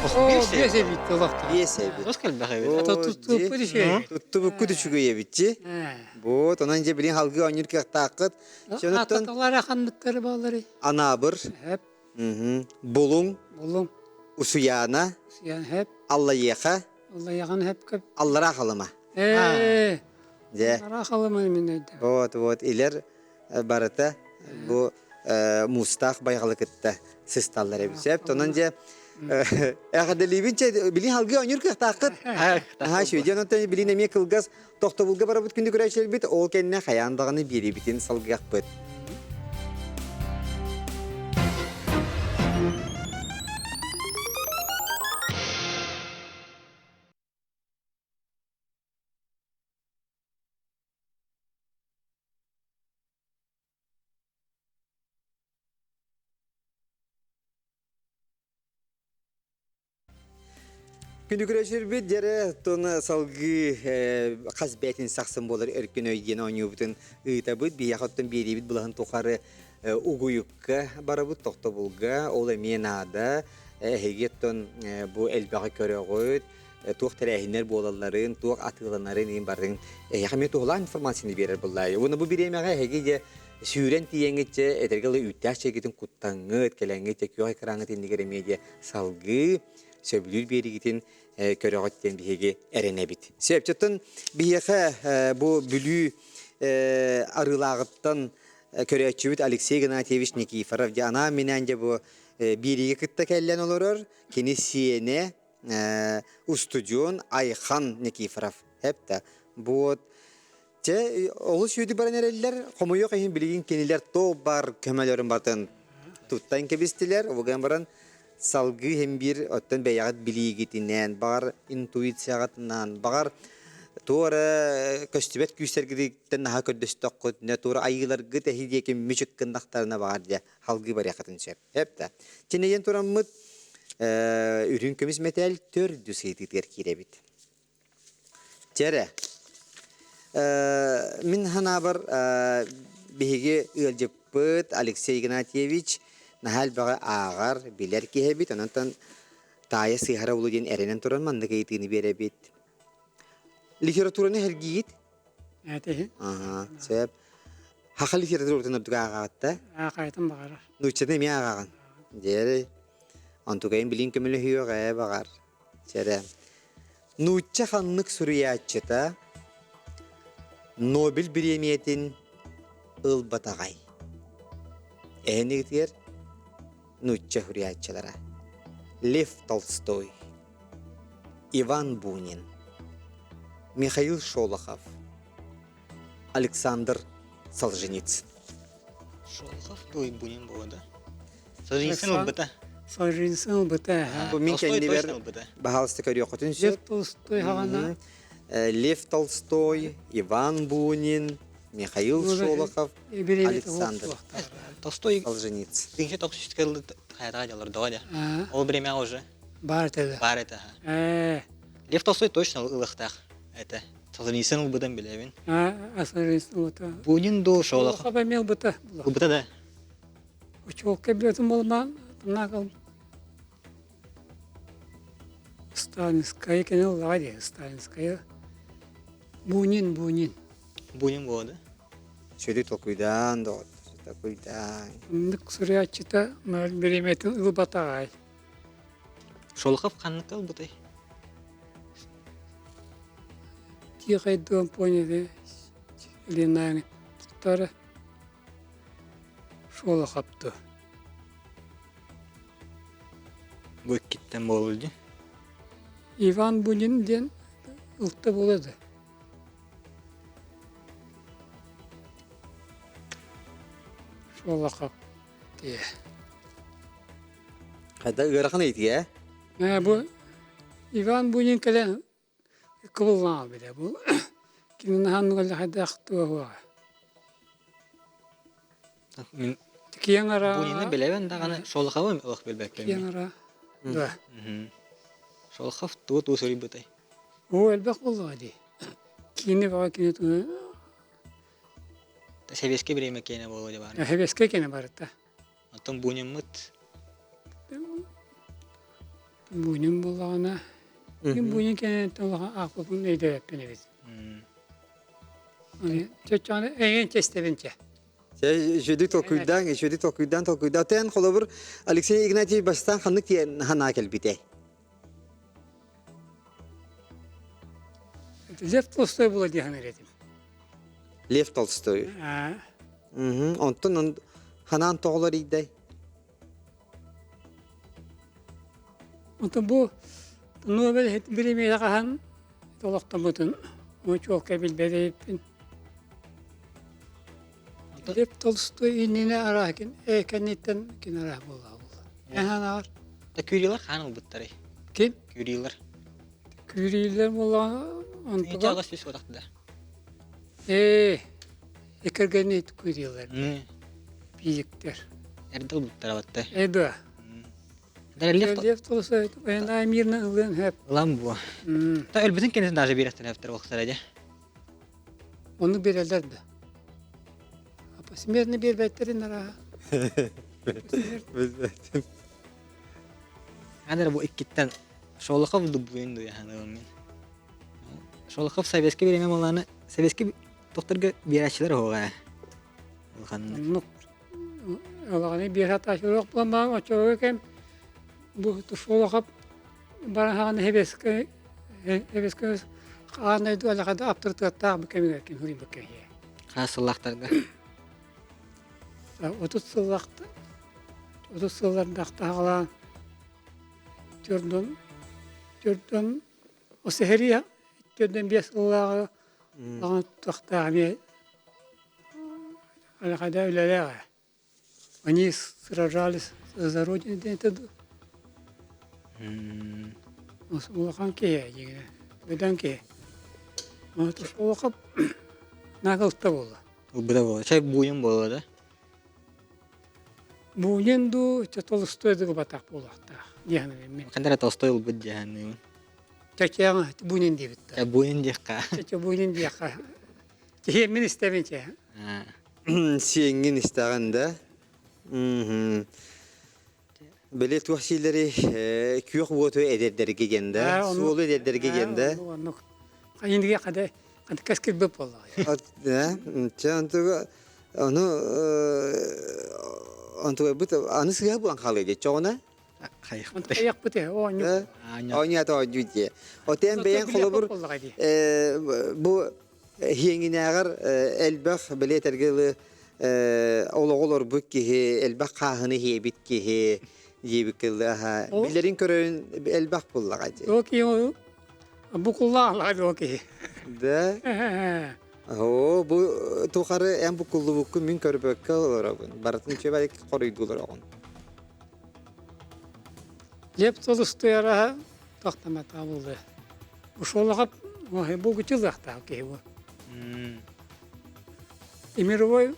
Биэс эбит олохто. Биэс эбит. Ос кэлбэх эбит. Туттубуккут үчүгэй. Туттубуккут үчүгэй эбитчи. Вот, онон дьэ билин халгыы оонньуур кыахтааххыт. Сонуттан Аталара ханныктары баалары? Анаабыр. Хэп. Булуҥ. Булуҥ. Усуйаана. Усуйаана хэп. Аллайыаха. Аллайыахан хэп көп. Аллараа Халыма. Ээ. Дьэ. Аллараа Халыма мин өйдөм. Вот, вот, илер барыта бу муустаах байҕалы кытта сысталлар эбит. Сөп, онон дьэ эҕэрдэлиибин чэ билин халгыы оонньуур кыахтааххыт. Аха шүдьэн онтон билин эмиэ кылгас тохтобулга барабыт күндү көрөөччүлэрбит ол кэннэ хайаан даҕаны биэриибитин салгыахпыт. Күнүкүрөшүрбүт дьэрэ тон салгыы хас бээтин сахсын буолар өркөн өй диэн оонньуубутун ыытабыт. Биһиэхэ оттон биэриибит былаһын тухары угуйукка барабыт, тохтобулга. Ол эмиэ наада. Эһиги оттон бу элбэҕи көрөҕүт. Туох тэрээһиннэр буолалларын, туох атыыланарын иин барын эһиэхэ эмиэ туһулаан информацияны биэрэр буллаайы. Уонна бу бириэмэҕэ эһиги дьэ сүүрэн тиийэҥҥит дьэ этэргэ дылы үүттээх чэйгитин куттаҥҥыт, кэлэҥҥит дьэ күөх экраҥҥыт иннигэр эмиэ дьэ салгыы сөбүлүүр биэригитин көрөҕүт диэн биһиги эрэнэбит. Сөп, оттон биһиэхэ бу Бүлүү арыылааҕыттан көрөөччүбүт Алексей Игнатьевич Никифоров дьэ анаан-минээн дьэ бу биэриигэ кытта кэллэн олорор. Кини сиэнэ устудьуон Айхан Никифоров. Эптэ. Бу Чэ, олус үөдү баран эрэллэр. Хомойуох иһин билигин кинилэр туох баар көмөлөрүн батын туттан кэбистилэр. Ол баран салгыы иһин биир оттон бэйэҕит билиигитинэн, баҕар интуицияҕытынан, баҕар туора көстүбэт күүстэргититтэн наһаа көрдөстөххүтүнэ, туора айыыларгыт эһи диэки мүчүк гыннахтарына баҕар дьэ халгыы барыаххытын сөп. Эп да. Чинэйэн тураммыт үрүҥ көмүс мэтээл төрдүс ыйытыытыгар киирэбит. Чэрэ. Мин санаабар биһиги ыалдьыппыт Алексей Игнатьевич наһаа элбэҕи ааҕар, билэр киһи эбит. Онон таайа сыыһара улуу диэн эрэнэн туран маннык ыйытыыны биэрэбит. Литератураны сэргиигит? Этиһин. Аха, сөп. Хаха литературатын ордук ааҕаҕыт да? Аахайтын баҕарар. Нууччаны эмиэ ааҕаҕын. Дьэ, онтукайын билин көмөлөһүөх ээ баҕар. Чэрэ. Нуучча ханнык суруйааччыта Нобель бириэмийэтин ылбатаҕай? Эһэнигитигэр нуучча суруйааччылара Лев Толстой, Иван Бунин, Михаил Шолохов, Александр Солженицын. Шолохов дуй Бунин буолла да? Солженицын ылбыта. Солженицын ылбыта. Бу мин кэннибэр баһаалыста көрүөххүтүн сөп. Лев Толстой хаҕана. Лев Толстой, Иван Бунин, Михаил Шолохов, Александр Толстой Солженицын. Тыынча тохсус хайата дьалар доо Ол время уже Бар этэ. Бар этэ. Лев Толстой точно ылыахтаах этэ. Солженицын ылбытын билэбин. Солженицын ылбыта. Бунин дуу Шолохов. Шолохов эмиэ ылбыта. Ылбыта да. Учуокка билетин болмаан тымнаакал Сталинская кини ыллаҕа дии Сталинская Бунин Бунин Бунин буолла Сүрү толкуйдаан доҕоттор. Такуйдаан. Оннук суруйааччыта бириэмэтин ылбатаҕай. Шолохов ханнык ылбытай? Тихий дом поняли Ленаны туттара Шолоховту. Бу иккиттэн буолуо дии. Иван Бунин диэн ылта буола да. Шолохов дии. Хайда ыарахан ыйытыы ээ? Бу Иван Бунин кэлэн кыбыллаҕа билэ бу кини наһаа хайдах туоһуоҕа. Мин Киэҥ ара Бунины билэбин даҕаны Шолоховы олох билбэккэ. Киэҥ ара да. Шолохов тугу тугу суруйбутай? Оо элбэх буоллаҕа дии. Киини баҕа кини тугу Сэбиэскэй бириэмэ киэнэ буолуо дии баар. Сэбиэскэй киэнэ барыта. Оттон Буниммыт Бунин буоллаҕына мин Бунин кэнниттэн улахан аахпыппын өйдөөбөппүн эбит. Чоччоҕуна эйигин чэстэбин чэ. Үчүгэй толкуйдаан, үчүгэй толкуйдаан, толкуйдаан. Тэн холобур Алексей Игнатьевич бастаан ханнык тиэн ханаа кэлбитэй? Лев Толстой була диэн этим. Лев Толстой. Онтон ханаан тоҕолор ийдай? Онтон бу Нобель бириэмийэ хаһан олохтоммутун чуолкай билбэт эбиппин. Лев Толстой иннинэ араакин кэнниттэн кин араах буолла буолла. Эһэн Кюрилар хаан ылбыттарый? Ким? Кюрилар. Кюрилер буоллаҕына онтуга Аҕыс үс да. Ээ, экэргэни кюрилер. Физиктер. Эрдэ ылбыттара батта. Э да. Лев Толстой военная мирно ылыан хөп. Ылан буо. Та өлбүтүн кэннин даже биэрэхтэн өптөр уохтара дьэ. Ону берелер да. Посмертно биэрбэттерин араа. Анар бу иккиттэн Шолохов дубуйун дуйаһаныгым мин. Шолохов советский время маланы советский тохторго биэрээччилэр оһоҕа. Улаханнык. Оннук Алаҕаны биир сатааччылаах буолан баран оччолорго кэм бу Шолохов баран хаҕана Хэбэскэ Хэбэскэ хаан дойду алаҕада аптарытыаттаах бу кэмигэр ким суруйбут киһи. Хаас сыллаахтарга. 30 сыллаахта 30 сыллардаахтаҕалаан төрдөн төрдөн осэһэрия төрдөн биэс сыллааҕы даҕаны туохтаах эмиэ алахада үлэлээҕэ. Они сражались за родину диэн этэ дуу. Улахан киһи дьиҥинэ, бөдөҥ киһи. Улахан нагалта буолла. Ылбыта буолла. Чай буйун буолла да? Бунин дуу, Толстой дуу батах буолуохтаах диэхин мин. Ханна Толстой ылбыт диэхин. Чачаҕа Бунин диэбиттэр. Бунин диэххэ. Чача Бунин диэххэ. Киһи мин истэбин чэ. Сиэҥҥин истэҕин да? Били туох сиилэри күөх уоту эдэрдэргэ диэн да, суолу эдэрдэргэ диэн да. Оннук. Хайынге хада хада кэскилбит буолла. Чэ онтуга ону онтуга бут аны сыһа булан хаалыы дии чоҕуна. Хайахпыт оонньуу. Оонньоото оонньуу дии. Отен бэйэн холобур бу Иэҥинээҕэр элбэх бэлиэтэргэ дылы олоҕу олорбут киһи, элбэх хааһыны иһиэбит киһи диэбиккэ дылы аһа билэрин көрөрүн элбэх буллаҕа дии. Ол киһи букуллаах ол киһи. Да? Оо, бу тухары эн букуллубуккун мин көрбөккө олоробун. Барытын үчүгэй хоруйдуулар оҕон. Леп толустуяраһа тохтоматаа булды. Ушолаҕа булгуччулаахтаах киһи бу. И мировой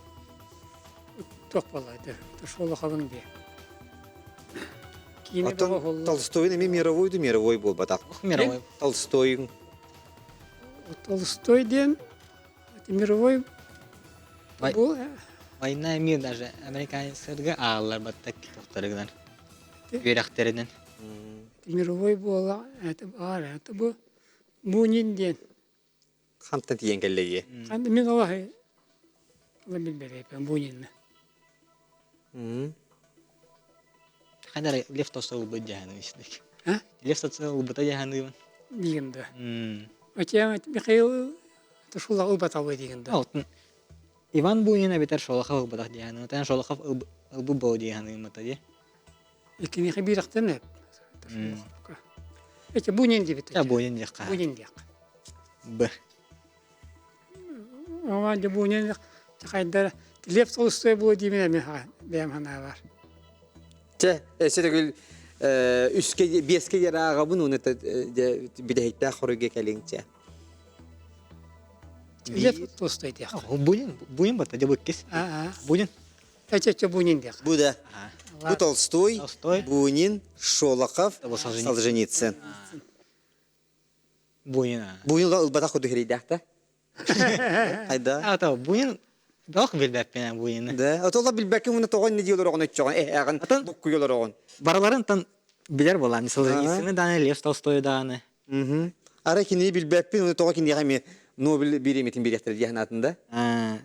туох буолла Шолоховын дии. Киинэ Оттон Толстойун эми мировой ду мировой буолбатах. Мировой. Толстойун. Толстой диэн мировой бу Война мир даже американецтерга ааллар баттак тохторыгынан үөрэхтэринэн. Мировой буола это баар это бу Бунин диэн. Хантан тиийэн кэллэйи? Мин олох билбэтэйпин Бунинны. Хайдара Лев Толстой ылбыт дьаһаным истик. Лев Толстой ылбыта дьаһаныыбын. Диигин да. Оче Михаил Шулах ылбаталбы диигин да. Иван Бунин эбэтэр Шолохов ылбатах диэханыым. Тэн Шолохов ылбыт буолу диэханыым ата дии. Иккинихи биирахтан эп. Эче Бунин диэбит. Бунин диэххэ. Бунин диэх. Б. Ома дьэ Бунин хайдар Лев Толстой буо диибин эми бэйэм санаабар. Чэ, эсэ төгүл үске биэске яраагабын уна бүтэһиктээх хоруйга кэлиҥ чэ. Лев Толстой диэх. Бунин, Бунин бата дьэ быккис. Бунин. Эче Бунин диэх. Бу да. Бу Толстой, Бунин, Шолохов, Солженицын. Бунин. Бунин ылбатах курдук хэрийдээх да. Хайда? А, Бунин Дох билбэппин Бунины. Да, отола билбэккин уна тоҕо инне диэлэр оҕон өччөҕөн эһээҕин буккуйалар оҕон. Барыларын тан билэр буолаан Солженицыны дааны Лев Толстой дааны. Ара кинини билбэппин уна тоҕо киниэхэ эмиэ Нобель бириэмитин бириэхтэрэ диэхин аатында.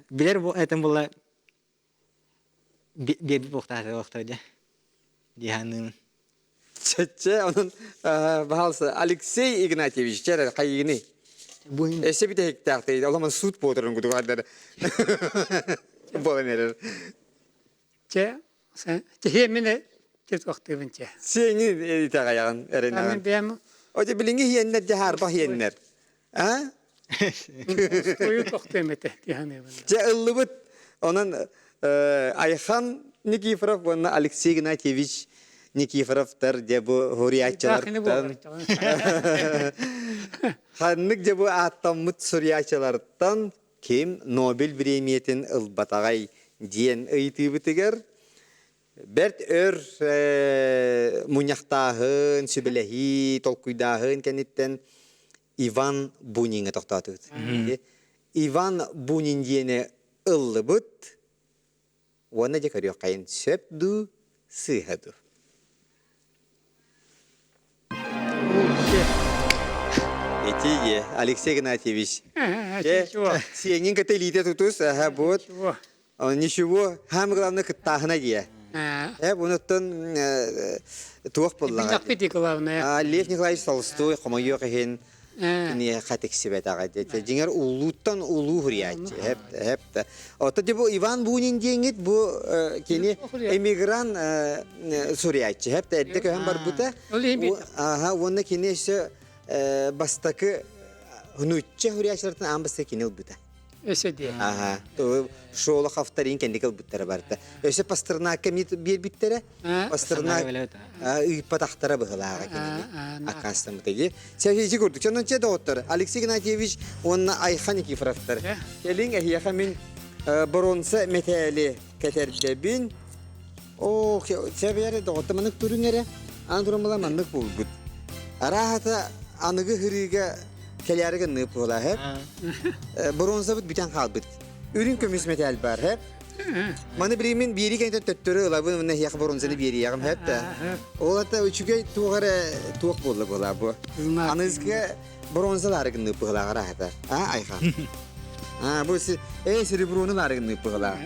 Билэр бу этим була биэрбит буохтаах дии диэханыын. Чэ, онон баһаалыста Алексей Игнатьевич чэ хайыгыный? Эссе бүтэһиктээхтэй, оламан суут буоларын кутук ардар буолан эрэр. Чэ, чэ мине тетуахтыыбын чэ. Сиэҥи итэҕэйэҕин эрэнэҕин. Бэйэм Оте билиҥҥи хиэннэр дьэ хаарба хиэннэр. А? Тойу тохтуом этэ диэханыыбын. Чэ ыллыбыт. Онон Айхан Никифоров уонна Алексей Игнатьевич Никифоровтар дьэ бу суруйааччылартан ханнык дьэ бу ааттаммыт суруйааччылартан ким Нобель бириэмийэтин ылбатаҕай диэн ыйытыыбытыгар бэрт өр мунньахтааһын, сүбэлэһии, толкуйдааһын кэнниттэн Иван Буниҥҥа тохтоотубут. Иван Бунин диэни ыллыбыт уонна дьэ көрүөххэйин сөп дуу, сыыһа дуу. Ити Алексей Игнатьевич. Сиэҥин кытта илиитэ тутус, аха вот. Ничего, самое главное кыттааһына дии. Э, bunуттан туох буоллаҕа. главное. Лев Николаевич Толстой хомойуох иһин киниэхэ тиксибэтэҕэ дии. Дьиҥэр улууттан улуу хуруйааччы. Хэп хэп да. Ото бу Иван Бунин диэҥит бу кини эмигрант суруйааччы. Хэп да эрдэ көһөн барбыта. Аха, уонна кини өссө бастакы нуучча суруйааччылартан аан бастакы кини ылбыта. Өсө диэ. Аха. Шолоховтарын кэнники ылбыттара барыта. Өсө Пастернакка эмиэ биэрбиттэрэ. Пастернак ыыппатахтара быһылааҕа кинини. Аккаастаммыта дии. Сэргиичи курдук. Чонон че доҕоттор, Алексей Игнатьевич уонна Айхан Никифоровтар. Кэлиҥ эһиэхэ мин боруонса мэтээли кэтэрдэбин. Оо, сэбиэри доҕотто маннык туруҥ эрэ. Аны туран була маннык буолбут. Арааһата аныгы хырыыга кэлээри гынныып буола хэп. Бронзабыт бүтэн хаалбыт. Үрүҥ көмүс мэтээл бар хэп. Маны билигин биэри кэнтэн төттөрү ылабын уонна эһиэхэ бронзаны биэриэҕим хэп да. Ол ата үчүгэй туох эрэ туох буолла буола бу. Аныгыскы бронзалары гынныып быһылааҕар аһата. А айха. А бу э сереброну лары гынныып быһылаа.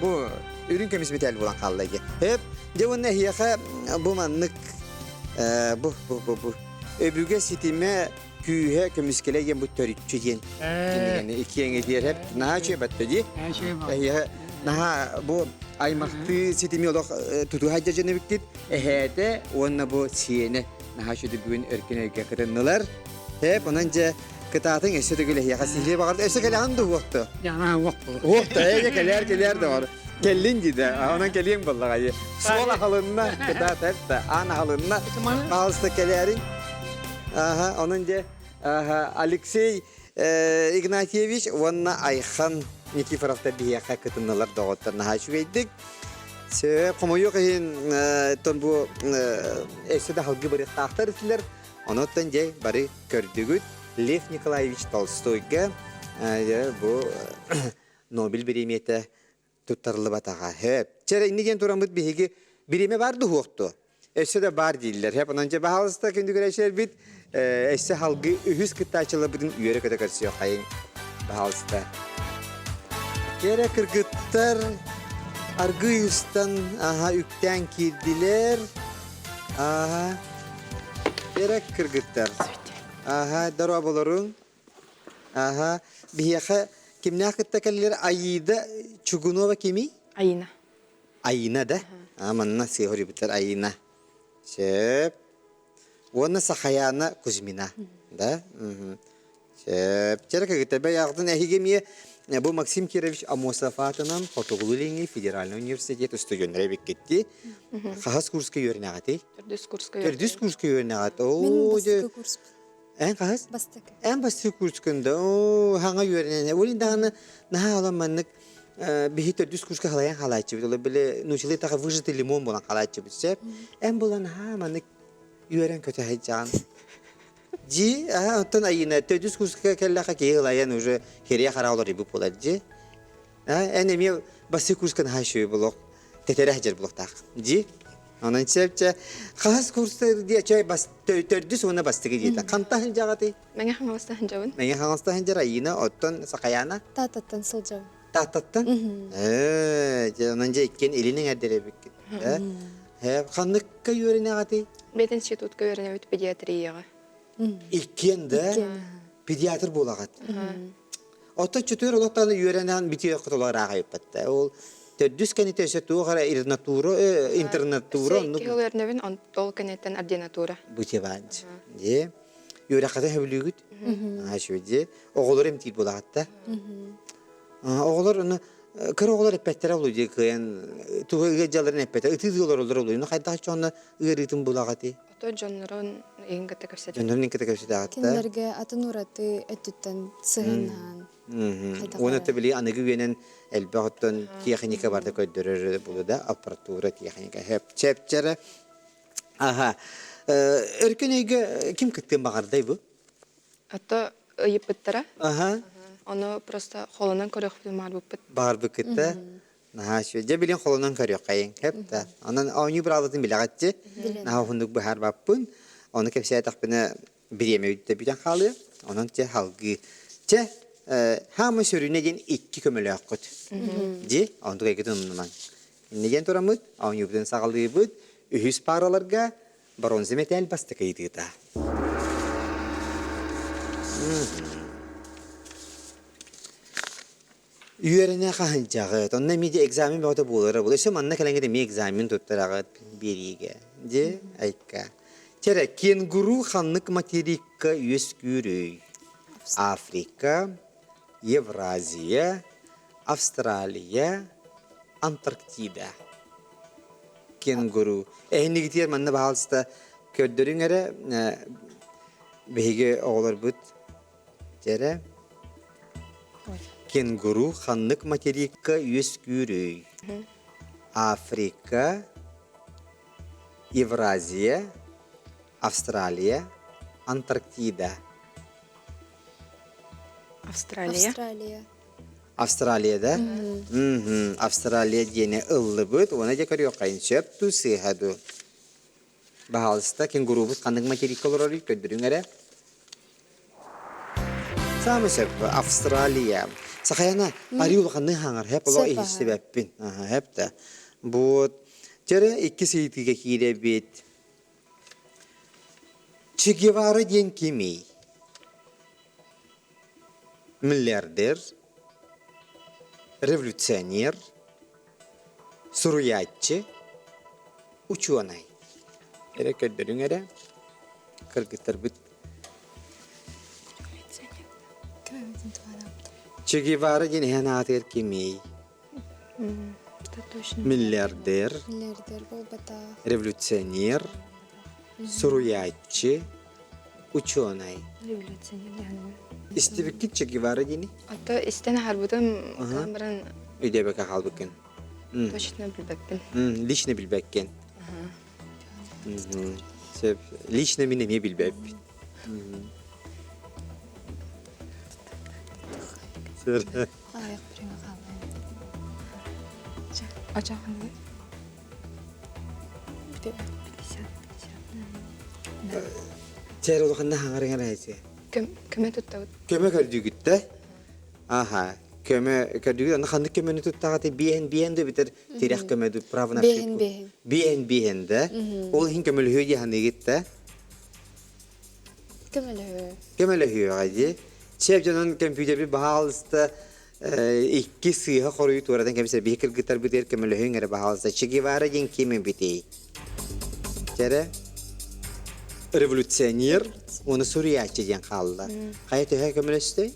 Бу үрүҥ көмүс мэтээл буолан хаалла ге. Хэп дьэ уонна эһиэхэ бу маннык бу бу бу бу өбүгэ ситимэ күүһэ көмүскэлэ диэн бу төрүччү диэн кинигэни иккиэҥи диэрэп наһаа үчүгэй батта дии эһиэхэ наһаа бу аймахтыы ситими олох тутуһа дьэбиккит эһээтэ уонна бу сиэнэ наһаа үчүгэй бүгүн өркүн өйгө кытыннылар Эп онон дьэ кытаатыҥ өссө төгүл эһиэхэ сиһилии баҕарда өссө кэлэҕин дуу уохту уохту ээ кэлээр кэлээр да бар кэллин дии да онон кэлиэҥ буоллаҕа дии суол аһылынна кытаат эт аан аһылынна паалыста кэлээриҥ Аха, онон дьэ Алексей Игнатьевич уонна Айхан Никифоровтар биһиэхэ кытыннылар доҕоттор наһаа үчүгэйдик. Сөп, хомойуох иһин тон бу өссө да халгы барыахтаахтар этилэр. Онуттан дьэ бары көрдүгүт Лев Николаевич Толстойга бу Нобель бириэмийэтэ туттарыллыбатаҕа. Хөп. Чэ, инни диэн тураммыт биһиги бириэмэ бар дуһуохту. Өссө да бар дииллэр. Хөп, онон дьэ баһаалыста күндү көрөөччүлэрбит өссө халгы үһүс кыттааччыларбытын үөрэ-көтө көрсүөххэйиҥ. Баһаалыста. Кэрэ кыргыттар. Аргыый устан, аха, үктээн киирдилэр. Аха. Эрэ кыргыттар. Аха, дорооболоруҥ. Аха, биһиэхэ кимнээх кытта кэллилэр? Аида Чугунова кимий? Аина. Аина да? А, манна сыһорибыттар Аина. Сөп. Уонна Сахаяна Кузьмина. Да? Сөп. Чэрэ кыгыта бэйэҕитин эһиги эмиэ бу Максим Кирович Амосов аатынан Хотугулуу-Илиҥҥи федеральнай университет устудьуоннара эбиккитти. Хаһыс курска үөрэнэҕитий? Төрдүс курска Төрдүс курска үөрэнэҕит. Мин Оо, дьэ. бастакы курспун. Эн хаһыс? Бастакы. Эн бастакы курскун да. Оо, хаҥа үөрэнэн. Ол даҕаны наһаа олон маннык биһи төрдүс курска халайан халааччыбыт. Ол били научилыы таха выжатый лимон буолан халааччыбыт сөп. Эн булан наһаа маннык үөрэн көтө сылдьаҕын. Дьи, аха, оттон Айыына төрдүс курска кэллэхэ киһи ылайан уже херия хара олорбут буолар дьи. А, эн эмиэ бастакы курска наһаа үчүгэй булуох, тэтэрэ сылдьар булуохтаах. Дьи. Онон чэпчэ хаһыс курста диэ чэй бас төрдүс уонна бастакы диэтэ. Хантан сылдьаҕытый? Мэҥэ Хаҥаласта сылдьабын. Мэҥэ Хаҥаласта сылдьар Айыына, оттон Сахаяна? Тааттаттан сылдьабын. Тааттаттан? Ээ, дьэ, онон дьэ иккиэн илин эҥэрдэр эбиккит. Э, ханныкка үөрэнэҕитий? Мединститутка үөрэнэбит педиатрияҕа. Иккиэн да педиатр буолаҕыт. Оттон чөтүөр олохтон үөрэнэн бүтүөх хотолор ааҕайыппатта. Ол төрдүс кэнитэ өссө туох эрэ интернатура, интернатура оннук. Икки үөрэнэбин, ол кэнниттэн ординатура. Бутеванч. Дьэ, үөрэххэ сөбүлүүгүт? Аа, үчүгэй. Оҕолор эмтиир буолаҕатта. Оҕолор ону кыра оҕолор эппэттэрэ олу дии кыайан тугу ыалдьалларын эппэтэ ытыы олороллор олу ну хайдах чонно ыарыытын булаҕатый Ото дьоннорун иһин кытта кэпсэтэ. Дьоннорун кытта кэпсэтэҕитта. Кинилэргэ атын ураты өттүттэн сыһыаннаһан. Уонна то били аныгы үйэнэн элбэх оттон техника барда көрдөрөр булу да аппаратура техника хэп чэпчэрэ аха өркөн өйгө ким кыттыан баҕардай бу Ото ыйыппыттара. Аха. Ону просто холонон көрүөхпүтүн баҕарбыппыт. Баҕарбыккытта. Наһаа үчүгэй. Дьэ билин холонон көрүөххэйиҥ. Хэп да. Онон оонньуу быраабылатын билэҕитчи. Наһаа уһуннук быһаарбаппын. Ону кэпсээтэхпинэ бириэмэ бүтэ бүтэн хаалыа. Онон чэ халгыы. Чэ, хаамы сүрүнэ диэн икки көмөлөөххүт. Дьи, онтук эйгитин умнумаҥ. Иннэ диэн тураммыт, оонньуубутун саҕалыыбыт. Үһүс паараларга Бронза мэтээл бастакы ыйытыыта. Үөрэнэ хаһынчаҕыт, онно эмиэ экзамен бөҕөтө буолара буолуо. Өссө манна кэлэҥҥит эмиэ экзамен туттараҕыт биэриигэ. Дьэ, айка. Чэрэ, кенгуру ханнык материкка үөскүүрүй? Африка, Евразия, Австралия, Антарктида. Кенгуру. Эһинигитигэр манна баһаалыста көрдөрүҥ эрэ биһиги оҕолорбут дьэрэ кенгуру ханнык материкка үөскүүрүй? Африка, Евразия, Австралия, Антарктида. Австралия. Австралия. Австралияда? Австралия диэни ыллыбыт. Уонна дьэ көрүөххэйин сөп дуу, сыыһа дуу? Баһаалыста, кенгурубут ханнык материкка олорорүй көрдөрүҥ эрэ. Саамай сөп, Австралия. Сахаяна, арыы улаханнык хаҥар, хэп олох иһиссибэппин. Хэп да. Бу Чэрэ иккис ыйытыыга киирэбит. Че Гевара диэн кимий? Миллиардер, революционер, суруйааччы, учуонай. Эрэ көрдөрүҥ эрэ, кыргыттарбыт. Че Гевара диэн иһэн аатыгар кимий? Миллиардер, Миллиардер буолбатах. революционер, суруйааччы, учуонай. Революционер Истибиккит Че Гевара диэни? Ото истэн аһарбытым, оттон баран Өйдөөбөккө хаалбыккын. точно билбэппин. Лично билбэккин. Сөп. Лично мин эмиэ билбэппин. Сыр. Аҕыйах бириэмэ хаалла. Ачаахынды. Бүтэ. 50 50. Чээр улаханна хаҥарыҥар эһэчи. Көмө туттабыт. Көмө көрдүүгүттэ. Аха. Көмө көрдүгүт аны ханнык көмөнү туттаҕыт биэһин биэһин да битэр тирэх көмө право на Биэһин биэһин. Биэһин биэһин да. Ол иһин көмөлөһүө дии саныыгыт да. Көмөлөһүө. Көмөлөһүөҕэ дии. Чэп дьонун компьютербит баһаалыста икки сыыһа хоруйу туоратан кэбисэр биһи кыргыттарбытыгар көмөлөһүҥ эрэ баһаалыста Че Гевара диэн ким эбитий? Чэрэ революционер уонна суруйааччы диэн хаалла. Хайа төһө көмөлөстөй?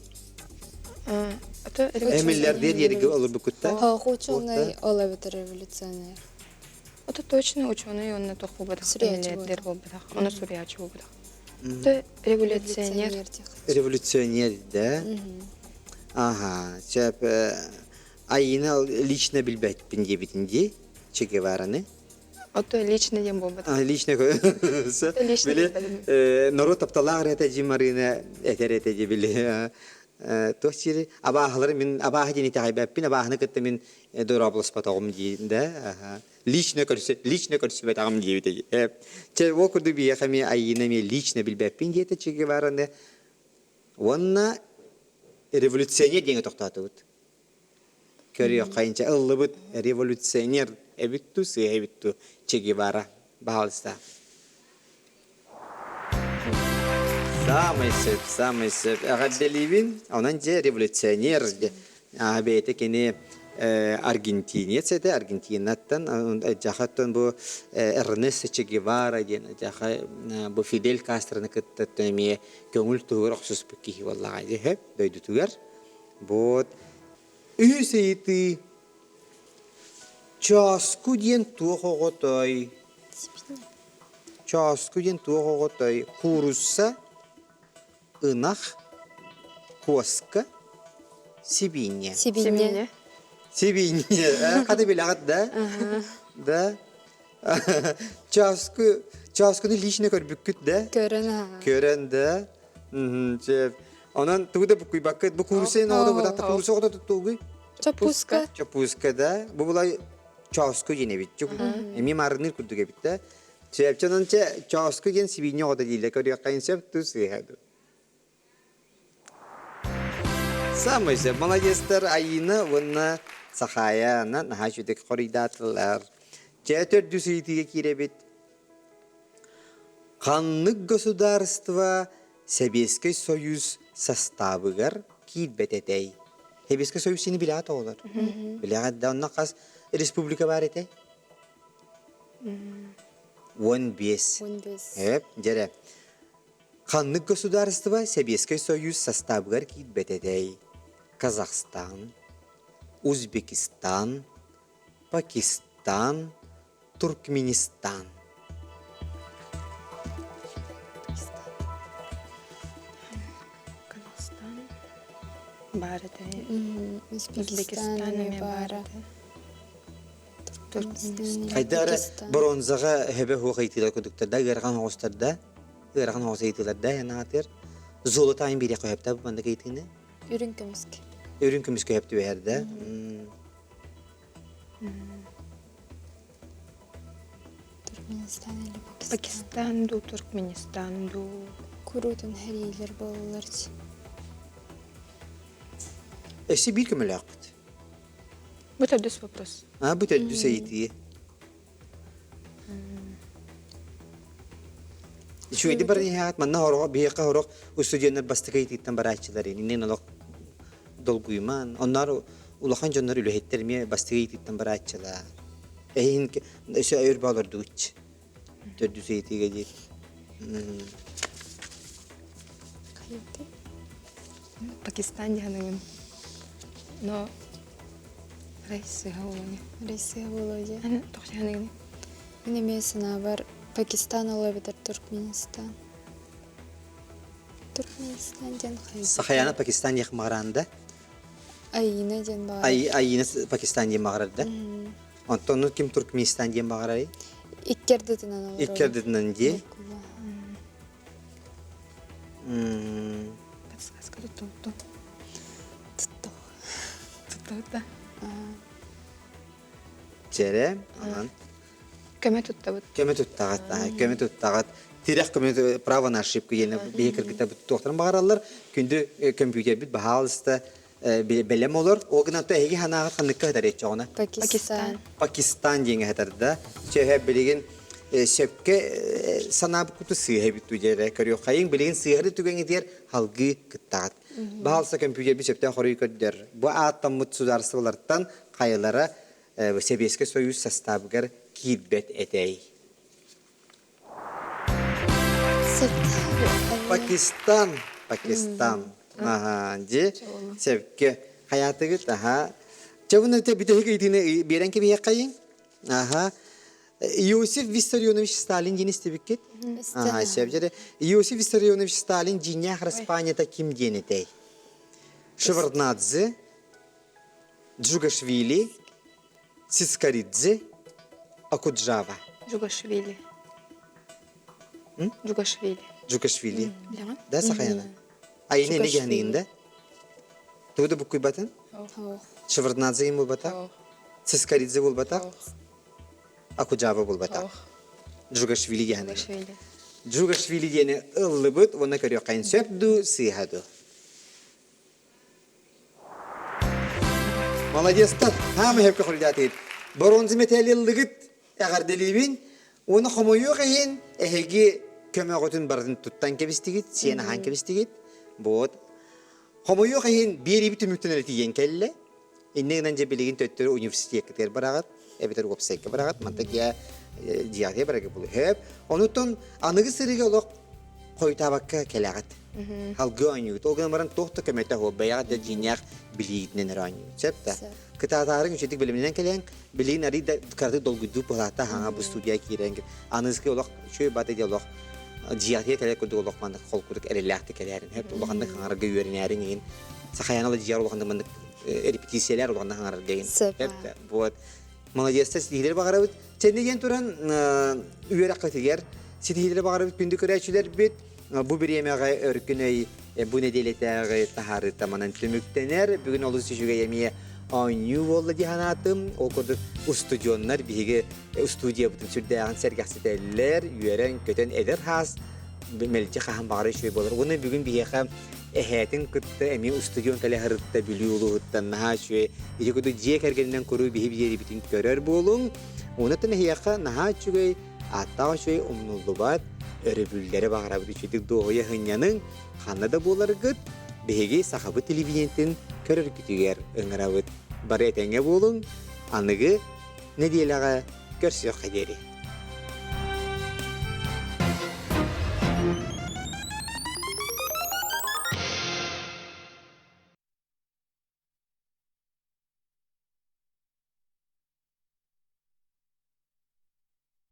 Миллиардер диэри олорбуккутта? Хоох ученый, ол эбэтэр революционер. Это точно ученый, он на то буолбатах, миллиардер буолбатах, оны суруйааччы буолбатах. Это революционер. Революционер, да? Ага, сөп. Айына лично билбэппин диэбитин дии, Че Гевараны. Ото лично диэн буолбатах. Лично Лично били норуот тапталаах ырыата дьим Марина этэр этэ дии били туох сири абааһылары мин абааһы диэн итэҕэйбэппин абааһыны кытта мин дорооболоспотоҕум дии да лично көрсө лично көрсүбэтэҕим диэбитэ чэ ол курдук биһиэхэ эмиэ Айыына эмиэ лично билбэппин диэтэ Че Гевараны уонна революционер диэҥэ тохтоотубут Көрүөххэ ыллыбыт революционер эбит дуу, сыыһа эбит дуу Че Гевара, баһаалыста. Самый сөп, самый сөп. Эҕэрдэлиибин. Онон дьэ революционер бэйэтэ кини аргентинец этэ, Аргентинаттан, дьахаттан бу Эрнесто Че Гевара диэн дьаха бу Фидель Кастроны кытта эмиэ көҥүл туһугар охсуспут киһи буоллаҕа дьэ дойдутугар. Вот. Үһүс ыйытыы. Чооску диэн туох оҕотой? Чооску диэн туох оҕотой? Куурусса, ынах, куоска, сибиинньэ. Сибиинньэ. Сибиинньэ. Хата билэҕит да? Да? Чооску, чооскуну лично көрбүккүт да? Көрөн Көрөн да? Онон тугу да буккуйбаккыт. Бу куурусса оҕото бу куурусса оҕото туттуугуй? Чоппуска. Чоппуска да. Бу булай чооску диэн эбит. Эмиэ маарынныыр курдук эбит да. Чэпчэ онон чэ чооску диэн сибиинньэ оҕото дииллэр. Көрүөххэ сөп ту сыыһа ду. Самый сөп. Молодецтар Айина уонна Сахая наһаа үчүгэй хоруйдаатылар. Чэ төрдүс ыйытыыга киирэбит. Ханнык государство Сэбиэскэй Союз састаабыгар киирбэт этэй? Сэбиэскэй Союз сини билэҕит оҕолор? Билэҕит да онно хас республика баар этэй? 15. 15. Эп, дьэрэ. Ханнык государство Сэбиэскэй Союз састаабыгар киирбэт этэй? Казахстан, Узбекистан, Пакистан, Туркменистан. Казахстан баар этэ. Узбекистан эмиэ баар этэ. Хайда эрэ бронзаҕа хөбө хуох ыйытыылар курдуктар да ыарахан оҕустар да ыарахан оҕус ыйытыылар да анаатыр золото айын биириэххэ сөптөөх бу маннык ыйытыыны Үрүҥ көмүскэ. Үрүҥ көмүскэ сөп түбэһэр да. Туркменистан или Пакистан? Пакистан дуу, Туркменистан дуу. Куруутун хэриилэр буолаллар. Өссө биир көмөлөөхпүт. Бу төрдүс вопрос. А, бу төрдүс ыйытыы. Үчүгэйдик баран иһэҕит манна сороҕо биһиэхэ сорох устудьуоннар бастакы ыйытыыттан барааччылар иннин олох долгуйумаан онноор улахан дьоннор үлэһиттэр эмиэ бастакы ыйытыыттан барааччылар эһиин өссө өр олордугуч төрдүс ыйытыыга диир Пакистан дьаһаныгын но Россия буолуо Россия буолуо дии. Аны тоҕо дьаһаныгын Мин эмиэ санаабар Пакистан ол эбэтэр Туркменистан. Туркменистан диэн хайа? Сахаяна Пакистан диэх маҕараанда. Айина диэн баҕарар. Айина Пакистан диэн баҕарар да. Онтон ким Туркменистан диэн баҕарарый? Икки ардытынан олорор. Икки ардытынан дии. Подсказка туттубутту. Тутту. Туттубут да. Чэрэ, анан. Көмө туттабыт. Көмө туттаҕыт, көмө туттаҕыт. Тирэх көмө право на ошибку диэн биһи кыргыттар туохтарын баҕараллар. Күндү компьютербит баһаалыста. бэлэм олор. Ол гынан эһиги санааҕыт ханныкка сытар еччоҕуна? Пакистан. Пакистан диэҥҥэ сытар да. Сөһө билигин сөпкө санаабыккыты сыыһа эбит дуу көрүөххэйиҥ. Билигин сыыһары түгэҥитигэр халгыы кыттаҕыт. Баһалса көмпүүтэрбит сөптөөх хоруйу көрдөр. Бу ааттаммыт судаарыстыбалартан хайалара Сэбиэскэй Союз састаабыгар киирбэт этэй? Пакистан, Пакистан. Аха, дьи, сөпкө. Хайаатыгыт, аха. Чэ, буну бүтэһик ыйытыыны биэрэн кэбиһиэххэйиҥ. Аха. Иосиф Виссарионович Сталин диэн истибиккит? Аха, сөп дьэ. Иосиф Виссарионович Сталин дьиҥнээх Распанията ким диэн этэй? Шеварднадзе, Джугашвили, Цискоридзе, Акуджава. Джугашвили. Джугашвили. Джугашвили. Да, Сахаяна? А ини не геһаныгын да? Тугу да буккуйбатын? Шеварднадзе им булбата? Цискоридзе булбата? Акуджава булбата? Джугашвили геһаныгын. Джугашвили диэни ыллыбыт уонна көрүөххэйин сөп дуу, сыыһа дуу? Молодецтар, хаама сөпкө хоруйдаатыгыт. Боруонза мэтээли ыллыгыт, эҕэрдэлиибин. Уонна хомойуох иһин, эһиги көмөҕүтүн барытын туттан кэбистигит, сиэн аһаан кэбистигит. Вот. Хомойуох иһин, биэриибит түмүктэн эрэ тиийэн кэллэ. Инньэ гынан дьэ билигин төттөрү университеккитигэр бараҕыт, эбэтэр уопсайга бараҕыт, манта дьиэ дьиэҕитигэр барарга булу сөп. Онутун аныгы сырыыга олох хойутаабакка кэлэҕит. Халгыы оонньуугут. Ол гынан баран туох да көмөтө суох, бэйэҕит да дьиҥнээх билиигитинэн эрэ оонньуугут. Сөп да? Кытаатаарыҥ үчүгдүк бэлэмнэнэн кэлэҥ, билигин арый да кыратык долгуйдуу быһаата хаҥа бу студия киирэн аныгыскы олох үчүгэй бата диye олох дьиэҕитигэр кэлэр курдук олох маннык холкутук эрэллээхтик кэлээрин сөп улаханнык хаҥарга үөрэнээриҥ иһин сахаяна дьиэҕэр улаханнык маннык репетициялар улаханнык хаҥарарга иһин сөп вот молодецтар ситиһиилэри баҕарабыт Чэнни диэн туран үөрэххитигэр ситиһиилэри баҕарабыт күндү көрөөччүлэрбит бу бириэмэҕэ өркүн өй бу нэдиэлэтээҕи таһаарыыта манан түмүктэнэр. Бүгүн олус үчүгэй эмиэ оонньуу буолла дии санаатым. Ол курдук устудьуоннар биһиги студиябытын сүрдээҕин сэргэхситэллэр, үөрэн-көтөн эдэр хаас мэлдьи хаһан баҕара үчүгэй буолар. Уонна бүгүн биһиэхэ эһээтин кытта эмиэ устудьуон кэлэ сырытта Бүлүү улууһуттан наһаа үчүгэй. Ити курдук дьиэ кэргэнинэн куруу биһи биэриибитин көрөр буолуҥ. Онон эһиэхэ наһаа үчүгэй, ааттаах үчүгэй умнуллубат өрөбүллэри баҕарабыт үчүгдүк дуоһуйа сынньаныҥ, ханна да буоларгыт, биһиги сахабыт телевидениетин көрөргүтүгэр ыҥырабыт. Бары этэҥҥэ буолуҥ, аныгы нэдиэлэҕэ көрсүөххэ диэри.